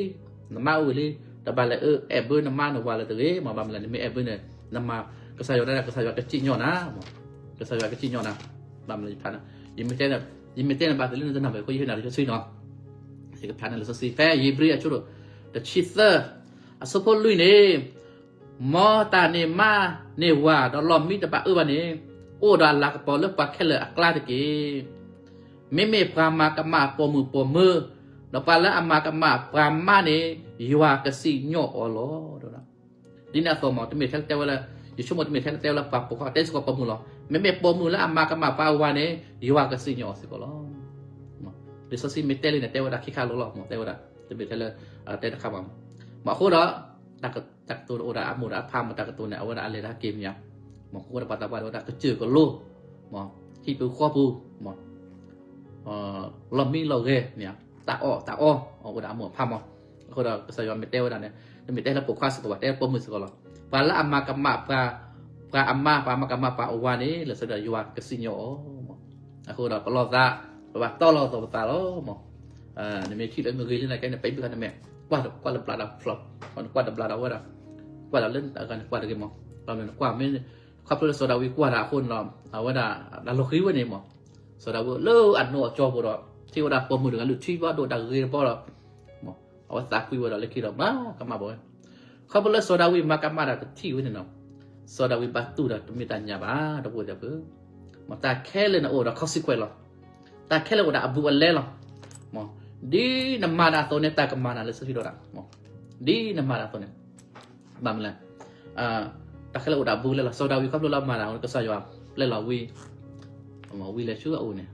နမါအိၣ်ဝံၤလံ, တဘၣ်လဲၤအၢအဲၣ်ဘၢနမါနဝၤလၢတဂ့ၤမး, ဘၣ်မနုၤလဲၣ်, နမ့ၢ်အဲၣ်ဘၢန့ၣ် နမၤ ကစၢ်ယွၤဒၣ် ကစၢ်ယွၤကစံၣ်ညီၣ်နၤ, ကစၢ်ယွၤကစံၣ်ညီၣ်နၤ, ဘၣ်မနုၤလဲၣ်, ယဖးနၤ, ယမ့ၢ်တဲနၤဘၣ်သုလၢနတနၢ်ပၢၢ်အဃိ ယဟ့ၣ်နၤလံာ်စီဆှံနီၤ, ယကဖးနၤလံာ်စီဆှံ ဖဲဧ့ၤဘြံၤအဆၢဒိၣ် တဆံသၢ အဆၢဖိလွံၢ်န့ၣ်, မ်တၢ်န့ၢ်မါန့ၢ်ဝၤ ဒီးလီၢ်မံတဘၣ်အၢဘၣ်န့ၣ်, အိၣ်ဒီးအလၤကပီၤလၢပှၤခဲလၢာ်အကျါတက့ၢ်. မ့မ့ၢ်ပှၤမၤကမၣ်ပိာ်မုၣ်ပိာ်မၢၤ, ဒီးပှၤလၢအမၤကမၣ်ပှၤမါန့ၣ်, ယွၤကစံၣ်ညီၣ်အီၤလီၤ. ဒ်န့ၣ်အသိးမး တမ့ၢ်ထဲတဲဝဲလၢ, ယဆိကမိၣ်တမ့ၢ်ထဲတဲဝဲလၢပှၤပိာ်ခွါ တဲစ့ၢ်ကီးပိာ်မုၣ်လီၤ. မ့မ့ၢ်ပိာ်မုၣ်လၢအမၤကမၣ်ပှၤဝၤန့ၣ်, ယွၤကစံၣ်ညီၣ်အီၤစ့ၢ်ကီးလီၤ. လံာ်စီဆှံမ့ၢ်တဲလံန့ၣ် တဲဝဲဒၣ်ခံခါလီၤလီၤ, တဲဝဲဒၣ် တမ့ၢ်ထဲလၢ တဲတခါဘၣ်. မ့ၢ်အဃိဒီး တၢ်ကတိၤန့ၣ်အိၣ်ဒၣ်အမိၢ်ဒီးအဖါ မ့ၢ်တၢ်ကတိၤန့ၣ် အဝဲဒၣ်အလဲၤတၢ်ဟဲက့ၤမ့ၢ်ဧါ. မ့ၢ်အဃိဒီးပှၤသးပှၢ်ဒီးဝဲဒၣ်ကစၢၢ်ကလိ ဟံၣ်ပူၤဃီပူၤ လီၢ်မံလီၢ်ဂဲၤမ့ၢ်ဧါ, တၢ်အီၣ်တၢ်အီ အိၣ်ဒၣ်အမိၢ်အဖါမး. အဃိဒီးကစၢ်ယွၤမ့ၢ်တဲဝဲဒၣ်န့ၣ် တမ့ၢ်တဲလၢပိာ်ခွါစ့ၢ်ကီးဘၣ်, တဲလၢပိာ်မုၣ်စ့ၢ်ကီးလီၤ. ပှၤလၢအမၤကမၣ်ပှၤ, ပှၤအမါ ပှၤမၤကမၣ်ပှၤအဝၤန့ၣ် လၢာ်စီဆှံယွၤကစံၣ်ညီၣ်အီၤ. အဃိဒီးပလီၢ်သး, ပဘၣ်တီလီၤသီပသးလီၤမး. နမ့ၢ်ထံၣ်လၢမ့ၢ်ဂ့ၤလၢနကဲန့ၣ် ပအံၤဘၣ်ခါန့ၣ်မ့ၢ် ကွၢ်တဘျါဒီးဖျီ, ကွၢ်တဘျါဒီးဝဲဒၣ်, ကွၢ်ဒီးလၢနကွၢ်တဂ့ၤမး. ဘၣ်မနုၤနကွၢ်မ့ၢ်, ခီဖျိလၢစီၤဒၤဝံးကွၢ်တၢ်အဃိန့ၣ်ဒီး အဝဲဒၣ်တၢ်လီၤဃံၤဝဲန့ၣ်မး. စီၤဒၤဝံးလၢအနိအကၠီပူၤဒီး ထံၣ်ဝဲဒၣ်ပိာ်မုၣ်တဂၤလုၢ်ထံဘၣ်ဒိၣ်တၢ်ဂ့ၤတဘီဒီး အဝဲသးကွံဝဲဒီးလၢခံဒီးမၤကမၣ်ဘၣ်ဝဲ. ခီဖျိလၢစီၤဒၤဝံးမၤကမၣ်တၢ်တထံၣ်ဝဲန့ၣ်ဒီး စီၤဒၤဝံးဘၣ်တူၢ်ဒီးတမ့ၢ်တၢ်ညၣ်ဘၣ် ဒီပုၢ်ဝဲၢ်သ့ၣ်ဧၢ. မ့ၢ်တၢ်ခဲလၢာ်န့ၣ်အိၣ်ဒီး consequence လီၤ. တၢ်ခဲလၢာ်အိၣ်ဒီးအဘူးအလဲလီၤ. ဒ်နမၤတၢ်အသိးန့ၣ် တၢ်ကမၤနၤလၢစီဆှံဒီးဒၣ်, ဒ်နမၤတၢ်အသိးန့ၣ် ဘၣ်မနုၤလဲၣ်, တၢ်ခဲလၢာ်အိၣ်ဒီးအဘူးအလဲလီၤ. စီၤဒၤဝံးခီဖျိလၢအမၤတၢ်အဃိန့ၣ် ကစၢ်ယွၤပျဲလီၤဝံၤ, ဝံၤလဲၤဆူအအိၣ်န့ၣ်,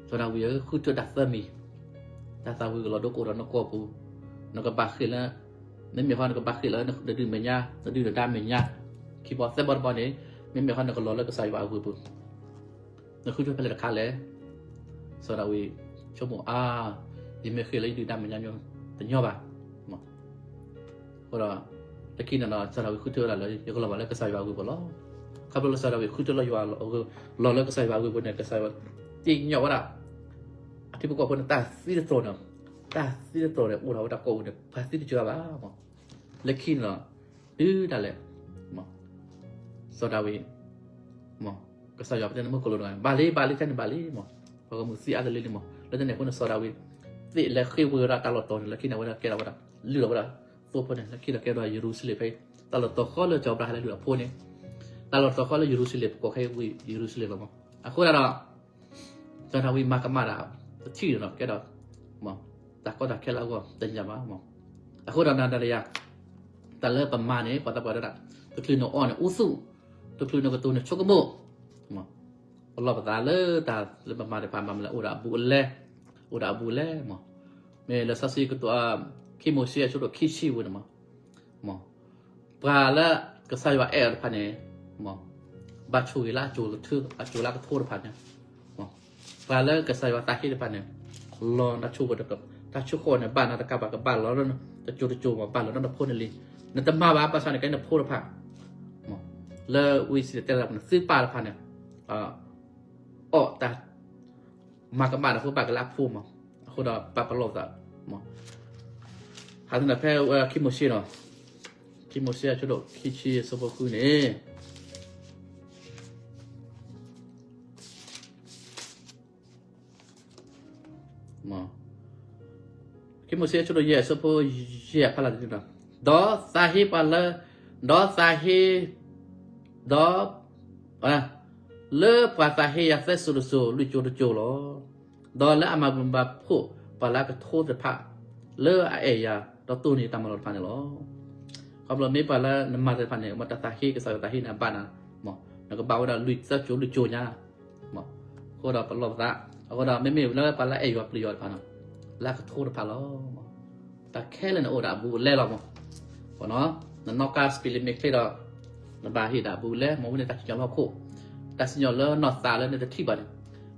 စီၤဒၤဝံးဧၢ ဃုထၢတၢ်သၢမံၤ, တၢ်သးဝံၤကလီၤဒိကအိၣ်ဒီးနကိာ်ပူၤ, နကဘၣ်ဃ့ၢ်လၢ, မ့မ့ၢ်ဟီနကဘၣ်ဃ့ၢ်လၢနဒုၣ်မဲာ်ညါ, နဒုၣ်နဒါမဲာ်ညါ, ခံဘီသၢဘီတဘီန့ၣ်, မ့မ့ၢ်ဟီနကလီၤလၢကစၢ်ယွၤအဝ့ၢ်ပူၤ နဃုထၢဖဲလဲၣ်တခါလဲၣ်. စီၤဒၤဝံးဆိကမိၣ်အါ, ယမ့ၢ်ဃ့ၢ်လၢယဒုၣ်ဒါမဲာ်ညါမ့ၢ်တညီဘၣ်. အဃိဒီး လၢခံန့ၣ်ဒီး စီၤဒၤဝံးဃုထၢဝဲဒၣ်လၢ ယကလီၤဘၣ်လၢကစၢ်ယွၤအဝ့ၢ်ပူၤလီၤ. ခီဖျိလၢစီၤဒၤဝံးဃုထၢလၢယွၤ, လီၤလၢကစၢ်ယွၤအဝ့ၢ်ပူၤန့ၣ် ကစၢ်ယွၤစံၣ်ညီၣ်ဝဲဒၣ် အထံဖိကီၢ်ဖိန့ၣ် တၢ်သံတတီၤန့ၣ်, တၢ်သံတတီၤန့ၣ် အိၣ်ထီၣ်ဝဲတၢ်ကိးပူၤန့ၣ် ပှၤသံတစှၤဘၣ်မး. လၢခံန့ၣ်ဒီး တုၤဒၣ်လဲာ် စီၤဒၤဝံး ကစၢ်ယွၤပတဲန့ၣ် မုၢ်ကလိၤတဂၤ ဘၣ်လံ ဘၣ်လံ ကန့ၣ်ဘၣ်လံမး, ပှၤဂီၢ်မုၢ်သံအါတလံလံမး. လၢတၢ်န့ၣ်အဃိန့ၣ် စီၤဒၤဝံး သ့ၣ်လဲၤဃ့ၢ်ဝံၤဝဲဒၣ်တၢ်လီၢ်တတီၤန့ၣ် လၢခံန့ၣ် အဝဲဒၣ်ကဲထီၣ်ဝဲဒၣ် လုၢ်လီၤဝဲဒၣ်သိဖိန့ၣ် လၢခံဒီးကဲထီၣ်ယရူၤၡလ့ၣ်ဖဲအံၤ, တၢ်လီၢ်တတီၤဃီလၢစီၤအၤဘြၤဟၣ်လဲၤလုၢ်အဖိန့ၣ်, တၢ်လီၢ်တတီၤဃီလၢယရူၤၡလ့ၣ် ပကိးခဲအံၤဝံၤယရူၤၡလ့ၣ်လီၤမး. အဃိဒၣ်ဒီး စီၤဒၤဝံးမၤကမၣ်တၢ်တထံၣ်ဒီး ကဲဒီး တၢ်ကီတၢ်ခဲလၢအဂီၢ်တညၣ်ဘၣ်မး. အဃိဒီးနၤဒီးယၤ တၢ်လၢပမၤန့ၣ် ပှၤသးပှၢ်တဲဒၣ် တချုးနအီၣ်န့ၣ်အူသူၣ်, တချုးနကတိၤန့ၣ်ဆိကမိၣ်, ပလီၢ်ပသးလၢတၢ်လၢပမၤတဖၣ် မၤမနုၤလဲၣ် အိၣ်ဒီးအဘူးအလဲ, အိၣ်ဒီးအဘူးအလဲမး. မ့ၢ်လံာ်စီဆှံကတိၤ ခံမိၤၡ့အဆၢဒိၣ်ခံဆံဝံၤန့ၣ်မး ပှၤလၢကစၢ်ယွၤအဲၣ်အီၤတဖၣ်န့ၣ် ဘၣ်ဆိၣ်ဂ့ၤလၢအစိၤကထၢအစိၤလၢအကထိတဖၣ်န့ၣ်, ပှၤလၢကစၢ်ယွၤသးဟ့တဖၣ်န့ၣ် လီၤနဆိၣ်ဝဲ တၢ်ဆိၣ်ဃီန့ၣ် ဘၣ်နၤတကးဘၣ် ကဘၣ်လီၤလၢတစိၤတစိၤမး ဘၣ်လီၤလၢနဖိန့ၣ်လံ. နတမၤဘၣ် ဘၣ်ဆၣ်န့ၣ် ကဲနဖိတဖၣ် လၢဝံစံးတဲလၢ နသုပၢ်တဖၣ်န့ၣ် အီၣ်တၢ် မၤကမၣ်ဒီးဖိဘၣ်ကလၢအဖိမး. အဃိဒီးပာ်ပလီၢ်သး ဟးသနၢၣ်ဖဲခံမိၤၡ့နီၤ, ခံမိၤၡ့အဆၢဒိၣ်ခံဆံအဆၢဖိဃုန့ၣ် ခံမိၤၡ့အဆၢဒိၣ်ယဲၢ်အဆၢဖိယဲၢ်ဖးလၢ်တနံၤနီၤ, ဒီးသးဟ့ပှၤလၢ, ဒီးသးဟ့, ဒီး လၢပှၤသးဟ့ယၤသၢစိၤတစိၤ လွံၢ်စိၤတစိၤလီၤ. ဒီးလၢအမၤဘၣ်ဖှိၣ်ပှၤလၢအကထိသ့ၣ်တဖၣ် လၢအအဲၣ်ယၤ ဒီးတိၢ်န့ၢ်တၢ်မၤလိာ်တဖၣ်န့ၣ်လီၤ. ခီဖျိမ့ၢ်ပှၤလၢနမၤသ့ၣ်တဖၣ်န့ၣ် မ့ၢ်တၢ်သးဟ့ ကစၢ်ယွၤသးဟ့န့ၣ် အဘၣ်နၤ, နကဘၣ်ဝဲဒၣ်လွံၢ်သၢစိၤလွံၢ်စိၤညါ အဃိဒီးပလီၢ်ပသး, အဃိဒီးမ့မ့ၢ်လၢပှၤလၢအအဲၣ်ယွၤပျံၤယွၤတဖၣ်န့ၣ် လၢအကထိတဖၣ်လီၤ. တၢ်ခဲလၢာ်န့ၣ်အိၣ်ဒီးအဘူးအလဲလီၤမး. နနီၢ်ကါ spirit မ့ၢ်ချ့ဒီး နဘၣ်ဟ့ၣ်ဒၣ်အဘူးအလဲ မ့ၢ်ဝဲန့ၣ်တၢ်စံၣ်ညီၣ်လၢဟီၣ်ခိၣ်, တၢ်စံၣ်ညီၣ်လၢနီၢ်သးလၢနတထံၣ်ဘၣ်န့ၣ်,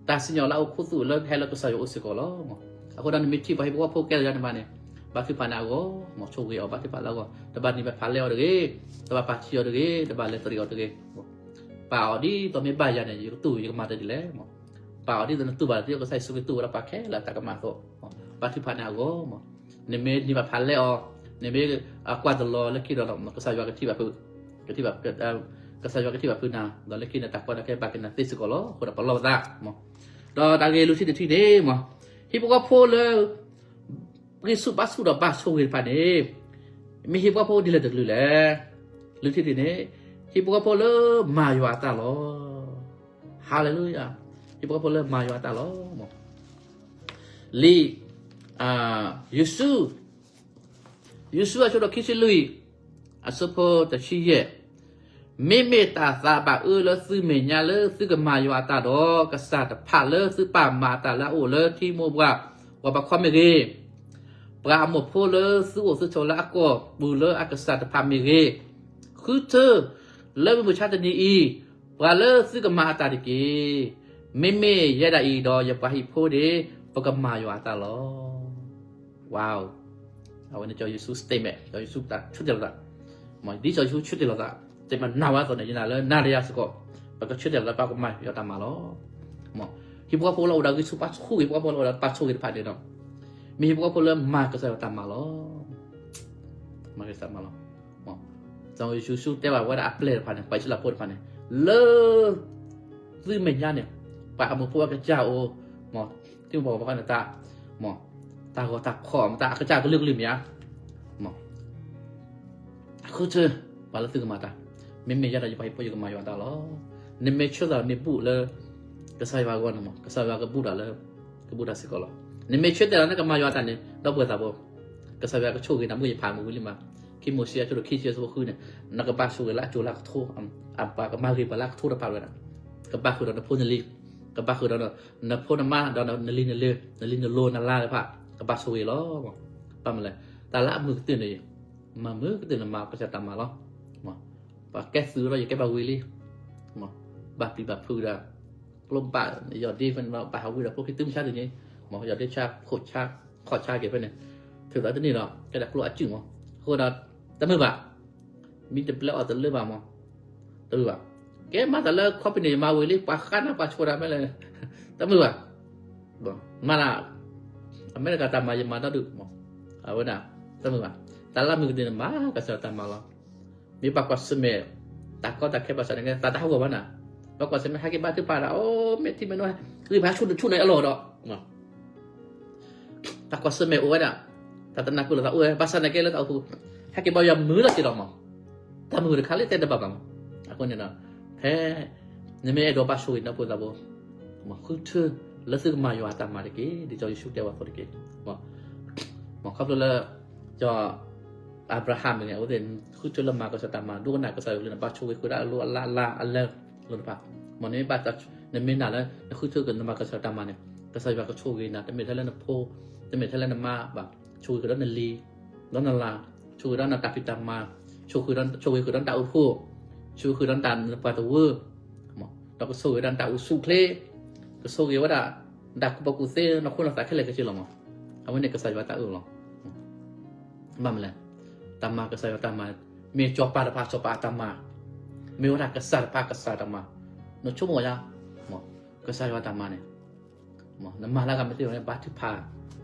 တၢ်စံၣ်ညီၣ်လၢအအိၣ်ခူသူၣ်လၢဟဲလၢကစၢ်ယွၤအိၣ်စ့ၢ်ကီးလီၤမး. အဃိဒီးနမ့ၢ်ထံၣ်ပှၤဟံၣ်ဖိဃီဖိကဲလၢာ်ယၤန့ၣ်ဘၣ်န့ၣ်, ဘါထုကဖၣ်န့ၣ်အဂီၢ်မး, ဆိၣ်ဂ့ၤအီၤ ဘါထုကဖၣ်လၢအဂီၢ်, တဘၣ်န့ၢ်ဘၣ်ဖးလဲအီၤတဂ့ၤ, တဘၣ်ပာ်ထံအီၤတဂ့ၤ, တဘၣ်လဲၤတရံးအီၤတဂ့ၤ ပာ်အီၤဒ်သိးမ့ၢ်ဘၣ်ယၤန့ၣ် ယကတူၢ် ယကမၤတၢ်ဒ်လဲၣ်မး. ပာ်အီၤဒ်သိးနတူၢ်ဘၣ်တၢ် ကစၢ်ယ့ၣ်ၡူးခရံာ်တူၢ်ဝဲဒၣ်ပှၤခဲလၢာ်အတၢ်ကမၣ်အသိး, ဘါထုကဖၣ်န့ၣ်အဂီၢ်မး. နမ့ၢ်န့ၢ်ဘၣ်ဖးလဲအီၤ, နမ့ၢ်ကွၢ်တလီၤလၢခံဒီး ကစၢ်ယွၤကထံၣ်ဘၣ်ဖုး, ကထံၣ်ဘၣ်, ကစၢ်ယွၤကထံၣ်ဘၣ်ဖုးနၤ, ဒီးလၢခံန့ၣ် တၢ်ကီတၢ်ခဲဘၣ်က့ၤနၤသ့စ့ၢ်ကီးလီၤ. အဃိဒီးပလီၢ်ပသးမး. ဒီးတၢ်ဂ့ၢ်လွံၢ်ထံၣ်တထံၣ်န့ၣ်မး, ဟံၣ်ဖိဃီဖိလၢ ပှ့ၤဆူၣ်ဘါဆူၣ်ဒီးဘၣ်ဆိၣ်ဂ့ၤတဖၣ်န့ၣ်, မ့ၢ်ဟံၣ်ဖိဃီဖိဒ်လဲၣ်တကလုာ်လဲၣ်. လွံၢ်ထံၣ်တထံၣ်န့ၣ်, ဟံၣ်ဖိဃီဖိလၢမၤယွၤအတၢ်လီၤ. ဟါလ့လူယၤ, ဟံၣ်ဖိဃီဖိလၢမၤယွၤအတၢ်လီၤ. လံာ်, ယိၤၡူ, ယိၤၡူအဆၢဒိၣ်ခံဆံလွံၢ်, အဆၢဖိတဆံယဲၢ်, မ့မ့ၢ်တၢ်သးဘၣ်အၢလၢသုမဲာ်ညါလၢသုကမၤယွၤအတၢ်ဒီး ကစၢ်တဖၣ်လၢသုပၢ်မၤအတၢ်လၢအအိၣ်လၢထံမိၢ်ပှၢ် ပှၤဘၣ်ခီမ့ၢ်ဂ့ၤ, ပှၤအမိၢ်ဖိလၢသုအိၣ်သုဆိးလၢအကီၢ်ပူၤလၢအကစၢ်တဖၣ်မ့ၢ်ဂ့ၤ, ဃုထၢလၢမုၢ်မဆါတနံၤအံၤ, ပှၤလၢသုကမၤအတၢ်တက့ၢ်. မ့မ့ၢ်ယဲဒၣ်အံၤဒီးယပှၤဟံၣ်ဖိန့ၣ် ပကမၤယွၤအတၢ်လီၤ. ဝါ, အဝဲန့ၣ်ကစၢ်ယ့ၣ်ၡူး statement, ကစၢ်ယ့ၣ်ၡူးတၢ်ဆၢတဲာ်လီၤသး, ဒ်ကစၢ်ယ့ၣ်ၡူးဆၢတဲာ်လီၤသး, တဲမနၤဝဲအသိးန့ၣ် ယနာ်လၢနၤဒီးယၤစ့ၢ်ကီး ပကဆၢတဲာ်လီၤသး ပကမၤယွၤတၢ်မၤလီၤ. ဟံၣ်ဖိဃီဖိလၢအိၣ်ဒီးဂံၢ်ဆူၣ်ဘါဆူၣ်, ဟံၣ်ဖိဃီဖိလၢအိၣ်ဒီးပာ်ဆိၣ်ဂ့ၤတဖၣ်န့ၣ်ဒီး, မ့ၢ်ဟံၣ်ဖိဃီဖိလၢမၤကစၢ်ယွၤတၢ်မၤလီၤ. မၤကစၢ်တၢ်မၤလီၤ. ကစၢ်ယ့ၣ်ၡူးတဲဘၣ်ဝဲဒၣ်အပျဲၢ်တဖၣ်န့ၣ်, ပှၤအံၣ်စရ့လးဖိတဖၣ်န့ၣ်, လၢ သုမဲာ်ညါန့ၣ်, ပှၤအမိၢ်ဖိအကစၢ်အိၣ်, မ့ၢ်, သ့ၣ်မပှၤဘၣ်ဃးန့ၣ်တၢ်, မ့ၢ်, တၢ်ဂီၤတၢ်ဖီၣ်, မ့ၢ်တၢ်အကစၢ်ကလုာ်ကလုာ်မ့ၢ်ဧါ, မ့ၢ်, ဃုထၢ, ပှၤလၢသုကမၤတၢ်, မ့မ့ၢ်ယဲဒၣ်ယပှၤဟံၣ်ဖိယကမၤယွၤတၢ်လီၤ. နမ့ၢ်ဆၢတဲာ်လီၤနဘူးလၢ ကစၢ်ယွၤအဂီၢ်န့ၣ်မ့ၢ် ကစၢ်ယွၤကဘူးဒီးလၢ, ကဘူးဒီးစ့ၢ်ကီးလီၤ. နမ့ၢ်ဆၢတဲာ်လီၤနကမၤယွၤတၢ်န့ၣ် ဒီပုၢ်ဝဲၢ်သးဘိ, ကစၢ်ယွၤကဆိၣ်ဂ့ၤနၤ မုၢ်ယဖးမုၢ်ဝံၤလံမး, ခံမိၤၡ့အဆၢဒိၣ်ခံဆံအဆၢဖိဃုန့ၣ်, နကဘၣ်ဆိၣ်ဂ့ၤလၢအစိၤလၢအကထိ, အပှၤကမၤဂ့ၤပှၤလၢအကထိတဖၣ်ဝဲဒၣ်, ကဘၣ်ဃုာ်ဒီးနဖိနလံၤ, ကဘၣ်ဃုာ်ဒီးနဖိနမါဒီးနလံၤနလၢ, နလံၤနလိၤနလါတဖၣ်, ကဘၣ်ဆိၣ်ဂ့ၤလီၤ. ဘၣ်မနုၤလဲၣ်, တၢ်လၢအမုာ်ကတၢၢ်န့ၣ်, မၤမုာ်ကတၢၢ်န့ၣ်မၤကစၢ်တၢ်မၤလီၤ. ပှၤကဲသုးဒီးယကဲဘၣ်ဝံၤလံ, ဘၣ်ပျံၤဘၣ်ဖုးဒီး, ကျိဘၣ်, ယီၢ်ဒ့ဖဲန့ၣ်ဒီး ဘၣ်ဟးဝံၤဒီးကျိခံတုၤမဆါတနံၤ, ယီၢ်ဒ့ဆါ, ခိၣ်ဆါခီၣ်ဆါက့ၤဖဲန့ၣ်, ထုးသးတန့ၢ်ဒီး ကဲဒၣ်ကျိအစုၣ်မး, အဃိဒီး, တမုာ်ဘၣ်, မ့ၢ်တဘျဲအီၤတလၢဘၣ်မး, တမုာ်ဘၣ်, ကဲမၤတၢ်လၢ company မၤဝံၤလံ ပှၤဃါနၤပှၤဆိၣ်တၢ်မ့ၢ်လဲၣ်, တမုာ်ဘၣ်, မၤလၢ, အမဲရကၤတၢ်မၤယမၤတၢ်ဒုး, အဝဲဒၣ်, တမုာ်ဘၣ်, တၢ်လၢမုာ်ကတၢၢ်န့ၣ်မၤကစၢ်တၢ်မၤလီၤ. မ့ၢ်ပှၤကွၢ်ဆၢၣ်မဲာ်, တၢ်ကီတၢ်ခဲဘၣ်ဆၣ်န့ၣ်ကဲ သးတဟးဂီၤဘၣ်နၤ, ပှၤကွၢ်ဆၢၣ်မဲာ်ဟဲက့ၤဘါထုကဖၣ်ဒၣ် အိၣ်မ့ၢ်ထံမဲာ်နိ, ဂံၢ်ဘါဆူၣ်တဆူၣ်န့ၣ်အလီၢ်ဒီး, တၢ်ကွၢ်ဆၢၣ်မဲာ်အိၣ်ဝဲဒၣ်, တၢ်တနၢ်ပၢၢ်လိာ်သးအိၣ်ဝဲ ဘၣ်ဆၣ်န့ၣ်ကဲလၢတၢ်အိၣ်ဖှိၣ်, ဟဲက့ၤဘါယွၤမုာ်လီၤက့ၤဒီးမး, တၢ်မုာ်တခါလၢတဲတဘၣ်ဘၣ်မး, အဃိန့ၣ်ဒီး, ဖဲ, နမ့ၢ်အဲၣ်ဒိးဘၣ်ဆိၣ်ဂ့ၤနဖိသးဘိ, ဃုထၢ, လၢသုကမၤယွၤအတၢ်မၤတက့ၢ်, ဒ်ကစၢ်ယ့ၣ်ၡူးတဲဝဲအသိးတက့ၢ်, မ့ၢ်ခီဖျိလၢ, ကစၢ်, အၤဘြၤဟၣ်မ့ၢ်ဂ့ၤ အဝဲသ့ၣ်, ဃုထၢလၢမၤကစၢ်တၢ်မၤ ဒိကနၣ်ကစၢ်ယွၤကလုၢ်န့ၣ် ဘၣ်ဆိၣ်ဂ့ၤဃုာ်ဒၣ်အလိအလါအလါအလၢ, လိၤတဖၣ်, မ့ၢ်နမ့ၢ်ဘၣ်, နမ့ၢ်နာ်လၢ, နဃုထၢကနမၤကစၢ်တၢ်မၤန့ၣ်, ကစၢ်ယွၤကဆိၣ်ဂ့ၤနၤ တမ့ၢ်ထဲလၢနဖိ, တမ့ၢ်ထဲလၢနမါဘၣ်, ဆိၣ်ဂ့ၤဃုာ်ဒီးနလံၤ, ဒီးနလၤ, ဆိၣ်ဂ့ၤဒီးနတၢ်ဖံးတၢ်မၤ, ဆိၣ်ဂ့ၤ, ဆိၣ်ဂ့ၤဃုာ်ဒီးနတၢ်အိၣ်ဖှိၣ်, ဆိၣ်ဂ့ၤဃုာ်ဒီးနတၢ်နပှၤတဝၢ, ဒီးကဆိၣ်ဂ့ၤဒီးနတၢ်အိၣ်ဆူၣ်အိၣ်ချ့, ကဆိၣ်ဂ့ၤဝဲဒၣ်, နတၢ်ကူၣ်ဘၣ်ကူၣ်သ့ နခိၣ်နသးခဲလၢာ်ခဲဆ့လီၤမး, အဝဲန့ၣ်ကစၢ်ယွၤတၢ်အၢၣ်လီၤ, ဘၣ်မနုၤလဲၣ်, တၢ်မၤကစၢ်ယွၤတၢ်မၤ, မ့ၢ်စီၤပၤတဖၣ်စီၤပၤအတၢ်မၤ, မ့ၢ်ဝဲဒၣ်ကစၢ်တဖၣ်ကစၢ်တၢ်မၤ, နဆိကမိၣ်ယါ, ကစၢ်ယွၤတၢ်မၤန့ၣ် နမၤလၢဂၤမ့ၢ်သ့ဝဲန့ၣ် ဘါထုကဖၣ်,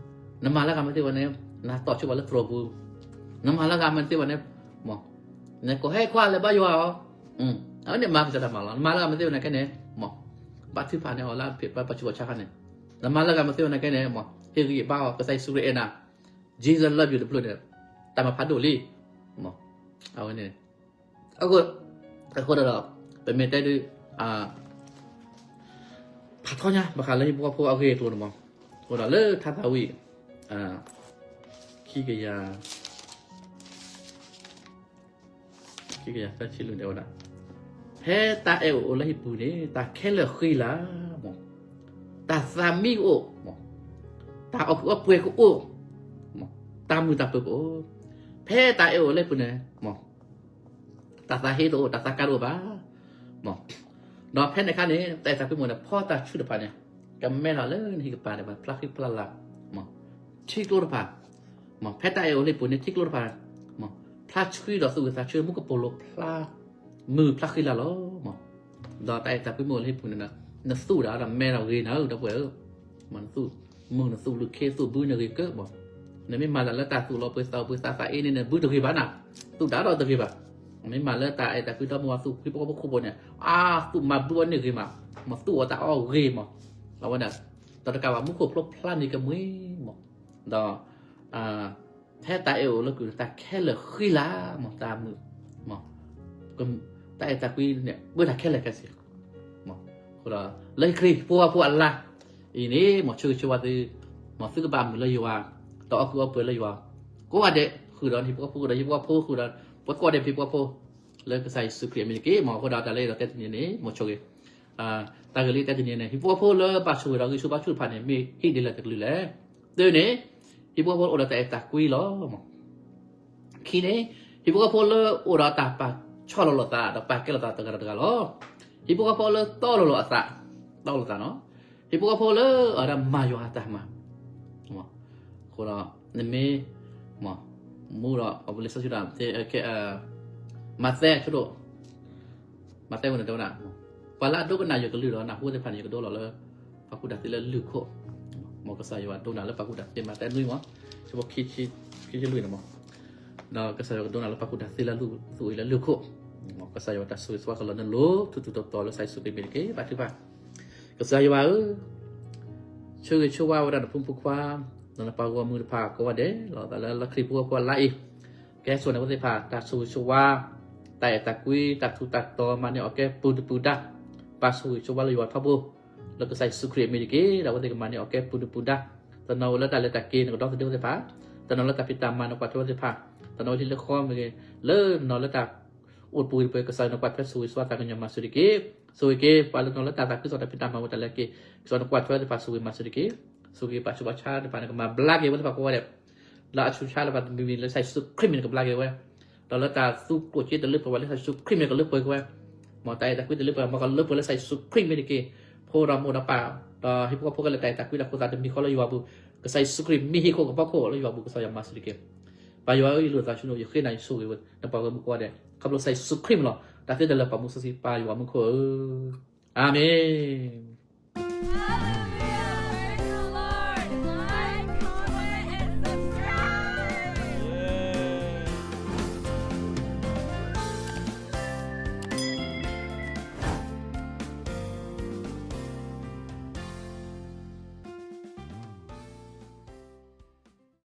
နမၤလၢဂၤမ့ၢ်သ့ဝဲန့ၣ် နတီၢ်ဆိပှၤလၢသရိာ်ပူၤ, နမၤလၢဂၤမ့ၢ်သ့ဝဲန့ၣ်, နကိးဟဲခွါလဲၤဘါယွၤအီၤ, အဝဲန့ၣ်မၤကစၢ်တၢ်မၤလီၤ, နမၤလၢဂၤမ့ၢ်သ့ဝဲန့ၣ်ခဲန့ၣ်, ဘါထုကဖၣ်န့ၢ်အီၤလၢအဖံးပှၤဆူးပှၤဆါခါန့ၣ်, နမၤလၢဂၤမ့ၢ်သ့ဝဲန့ၣ်ခဲန့ၣ်, ဟ့ၣ်ဂံၢ်ဘါအီၤ ကစၢ်ယ့ၣ်ၡူးခရံာ်အဲၣ်နၤ, Jesus love you တဖျၢၣ်န့ၣ်, တၢ်မၤဖးဒိၣ်လံ, အဝဲန့ၣ် အဃိ, အဃိဒီး, ပမ့ၢ်တဲဒုး, ဖးထီညါ ဘၣ်ဃးလၢဟံၣ်ဖိဃီဖိအဂ့ၢ်အကျိၤန့ၣ်မး, အဃိဒီးလၢထါသးဝံၣ်, ခံကယၤ, ခံကယၤသၢဆံလွံၢ်တဲဝဲဒၣ်, ဖဲတၢ်အဲၣ်အိၣ်လၢဟံၣ်ပူၤန့ၣ် တၢ်ခဲလၢာ်ဃံလၤ, တၢ်သးမံကအိၣ်, တၢ်အီၣ်ကုးအီပှဲၤကအိၣ်, တၢ်မုာ်တၢ်ပၢၤကအိၣ်, ဖဲတၢ်အဲၣ်အိၣ်လၢဟံၣ်ပူၤန့ၣ် တၢ်သးဟ့တအိၣ် တၢ်သးကါတအိၣ်ဘၣ်, ဒီးဖဲန့ၣ်အခါန့ၣ် တၢ်အဲၣ်တၢ်ကွံမ့ၢ်န့ၣ် ဖီတၢ်ဆှုၣ်တဖၣ်န့ၣ်, ကမဲထီၣ်လၢနဟံၣ်ကပၤဒဲးဘၣ် ဖျါဃံဖျါလၤ, ထံကျိတဖၣ်, ဖဲတၢ်အဲၣ်အိၣ်လၢဟံၣ်ပူၤန့ၣ် ထံကျိတဖၣ်, ဖျါဆှံဒီးသူၣ်ဂ့ၤသးဆှံ မူကပိာ်လိၤဖျါ, မုာ်ဖျါဃံလၤလီၤ. ဒီးတၢ်အဲၣ်တၢ်ကွံမ့ၢ်အိၣ်လၢဟံၣ်ပူၤန့ၣ်, နသူၣ်ဒၣ်ဒီးမဲဒီးဂ့ၤနၤဧၢ ဒီပုၢ်ဝဲၢ်ဧၢ, နသူၣ်မုာ် နသူၣ်လုၢ်ခ့ သူၣ်ဘုန့ၣ်ဂ့ၤကၢဘၣ်, နမ့ၢ်မၤတၢ်လၢတၢ်သူၣ်လီၤပှဲၤသးအိၣ်ပှဲၤသးသးအ့န့ၣ် နဘုတဂ့ၤဘၣ်နၤ, သူၣ်တၢ်ဒီးတဂ့ၤဘၣ်, နမ့ၢ်မၤလၢတၢ်အဲၣ်တၢ်ကွံဒီမါဝၤသူၣ်ဖှံဖိဃီဖိခိၣ်ဖိန့ၣ်, အါ သူၣ်မၤဘုအီၤန့ၣ်ဂ့ၤမး, မ့ၢ်သူၣ်အီၤတၢ်အီၣ်ဂ့ၤမး, အဝဲဒၣ်, ဒီးတကးဘၣ်မူခိၣ်ဖျိဖျါန့ၢ်ကမှံမး, ဒီး ဖဲတၢ်အဲၣ်အိၣ်လၢဟံၣ်ပူၤန့ၣ် တၢ်ခဲလၢာ်ဃံလၤ, တၢ်မုာ်, တၢ်အဲၣ်တၢ်ကွံန့ၣ် ပၢတၢ်ခဲလၢာ်ခဲဆ့, အဃိဒီး လၢဟံၣ်ခရံာ်ဖိဃီဖိအလါအံၤန့ၣ် မ်ဆိၣ်ဂ့ၤဆိၣ်ဝါသု, မ်သုကဘၣ်မုာ်လၢယွၤ, ဒီးအီၣ်ကုးအီပှဲၤလၢယွၤ, ကိးဂၤဒဲးဃုာ်ဒီးဟံၣ်ဖိဃီဖိ ဃုာ်ဒီးဟံၣ်ဖိဃီဖိ ဃုာ်ဒီးပှၤကိးဂၤဒဲး ဟံၣ်ဖိဃီဖိ လၢကစၢ်ယ့ၣ်ၡူးခရံာ်အမံၤတက့ၢ်. မ်အဃိဒီးတၢ်လၢယအဲၣ်ဒိးတဲတနံၤန့ၣ် မ်ဆိၣ်ဂ့ၤ, တၢ်ဂ့ၢ်လၢယတဲတနံၤန့ၣ် ဟံၣ်ဖိဃီဖိလၢဘၣ်ဆိၣ်ဂ့ၤဒီးဂံၢ်ဆူၣ်ဘါဆူၣ်တဖၣ်န့ၣ် မ့ၢ်ဟံၣ်ဒ်လဲၣ်တကလုာ်လဲၣ်. တုၤန့ၣ်, ဟံၣ်ဖိဃီဖိအိၣ်ဒီးတၢ်အဲၣ်တၢ်ကွံလီၤ. ခံန့ၣ်, ဟံၣ်ဖိဃီဖိလၢအိၣ်ဒီးတၢ်ပာ်ဆီၣ်လီၤလိာ်သး ဒီးပာ်ကဲလိာ်သးတဂၤဒီးတဂၤလီၤ. ဟံၣ်ဖိဃီဖိလၢတီလိၤလိာ်အသး, တီလိၤသးနီၤ, ဟံၣ်ဖိဃီဖိလၢအဝဲဒၣ်မၤယွၤအတၢ်မၤ, အဃိဒီး နမ့ၢ် မူဒီး ပလံာ်စီဆှံဒီး မးသဲအဆၢဒိၣ်, မးသဲဝဲန့ၣ်တဲဝဲဒၣ်, ပှၤလၢအဒိကနၣ်ယွၤကလုၢ်ဒီးနၢ်ဟူသ့ၣ်တဖၣ်န့ၣ် ယကဒိလီၤလၢ ပာ်ကူၣ်တၢ်သ့လၢလုၢ်ခိၣ်, မ်ကစၢ်ယွၤဒိကနၣ်လၢပာ်ကူၣ်တၢ်သ့ မးသဲနွံမး, ဆၢဖိ ခံဆံလွံၢ်န့ၣ်မး, ဒီးကစၢ်ယွၤကဒိကနၣ်လၢပာ်ကူၣ်တၢ်သ့လၢသုအိၣ်အံၤလၢလုၢ်ခိၣ်, မ်ကစၢ်ယွၤတၢ်ဆိၣ်ဂ့ၤဆိၣ်ဝါကလီၤနုာ်လီၤ ထူးထူးတီၤတီၤလၢကစၢ်ယ့ၣ်ၡူးခရံာ်အမံၤတက့ၢ်. ဘၣ်ထုကဖၣ် ကစၢ်ယွၤဧၢ, ဆိၣ်ဂ့ၤဆိၣ်ဝါဝဲဒၣ်နဖိမုၣ်ဖိခွါ, ဒီးနပှၤဂီၢ်မုၢ်တဖၣ်ကိးဂၤဒဲး လီၤသးလၢလၢခရံာ်ဖိအဃိအလါအံၤ, ကဟဲစိာ်န့ၢ်အဝဲသ့ၣ်တဖၣ် တၢ်ဆိၣ်ဂ့ၤဆိၣ်ဝါ, တၢ်အဲၣ်တၢ်ကွံ တၢ်ထူးတၢ်တီၤ မၤန့ၢ်အီၤကဲပူၤဒုၣ်ပူၤဒါ, ပာ်ဆိၣ်ဂ့ၤဆိၣ်ဝါလၢယွၤထီဘိ, လၢကစၢ်ယ့ၣ်ၡူးခရံာ်အမံၤတက့ၢ်. ဒီးအဝဲသ့ၣ်ကမၤန့ၢ်အီၤကဲပူၤဒုၣ်ပူၤဒါ, တနီၤဝဲလၢတၢ်လဲၤတၢ်က့ၤ နကဒီသဒၢဝဲသ့ၣ်တဖၣ်, တနီၤလၢတၢ်ဖံးတၢ်မၤ နကွၢ်ထွဲဝဲသ့ၣ်တဖၣ်, တနီၤလၢဟံၣ်လၢဃီမ့ၢ်ဂ့ၤ, လၢနီၤလၢတၢ် အိၣ်တပူၤတပူၤ ကစၢ်ယွၤနကွၢ်ထွဲဆိၣ်ဂ့ၤဆိၣ်ဝါသးကညီၤမၤစၢၤတက့ၢ်. ဆိၣ်ဂ့ၤက့ၤ ပှၤလၢနီၤလၢတၢ်သးခုကစီၣ်တၢ်ဖံးတၢ်မၤဝဲတၢ်လဲၤက့ၤ, ကစၢ်ယွၤနကွၢ်ထွဲသ့ၣ်တဖၣ်ဆိၣ်ဂ့ၤမၤစၢၤတက့ၢ်. ဆိၣ်ဂ့ၤပှၤဆူးပှၤဆါသ့ၣ်တဖၣ် နကမၤဘျါက့ၤဝဲသ့ၣ်တဖၣ်ကိးဂၤဒဲး, လၢအဆူးဆါသ့ၣ်တဖၣ်တမံၤမံၤလၢကစၢ်ယ့ၣ်ၡူးခရံာ်မံၤနကဘျါက့ၤဝဲ, ဒီးလၢတၢ်သူကျိၣ်စ့တလၢပှဲၤဘၣ်လၢကစၢ်ယ့ၣ်ၡူးခရံာ်မံၤနကလၢပှဲၤက့ၤဝဲ, မ်တၢ်အဲၣ်တၢ်ကွံတလၢပှဲၤ မ်ကလၢပှဲၤလၢကစၢ်ယ့ၣ်ၡူးခရံာ်မံၤတက့ၢ်. ဖိဒီးမိၢ်ဒီးပၢ်, ဒီးဟံၣ်ဖိဃီဖိခဲလၢာ် တၢ်အဲၣ်တၢ်ကွံတၢ်ခိၣ်သးတမံၤဃီလၢယွၤပူၤ, ကစၢ်ယ့ၣ်ၡူးခရံာ်မံၤဟံၣ်ခိၣ်ကပီၤခိၣ်လၢယွၤပူၤ ကစၢ်ယွၤမၤစၢၤတက့ၢ်. ပၢ်ယွၤဧၢ, ယလိၣ်သးဆူနအိၣ် ယဃ့နၤယဆိၣ်ဂ့ၤဝဲ နပှၤဂီၢ်မုၢ်ကိးဂၤဒဲး, ခီဖျိကစၢ်ယ့ၣ်ၡူးခရံာ်မံၤလီၤ. တၢ်သ့တၢ်လၢာ်ပာ်မူစီဆှံ ပၢ်ယွၤမူခိၣ်ဧၢ, အၤမ့ၣ်.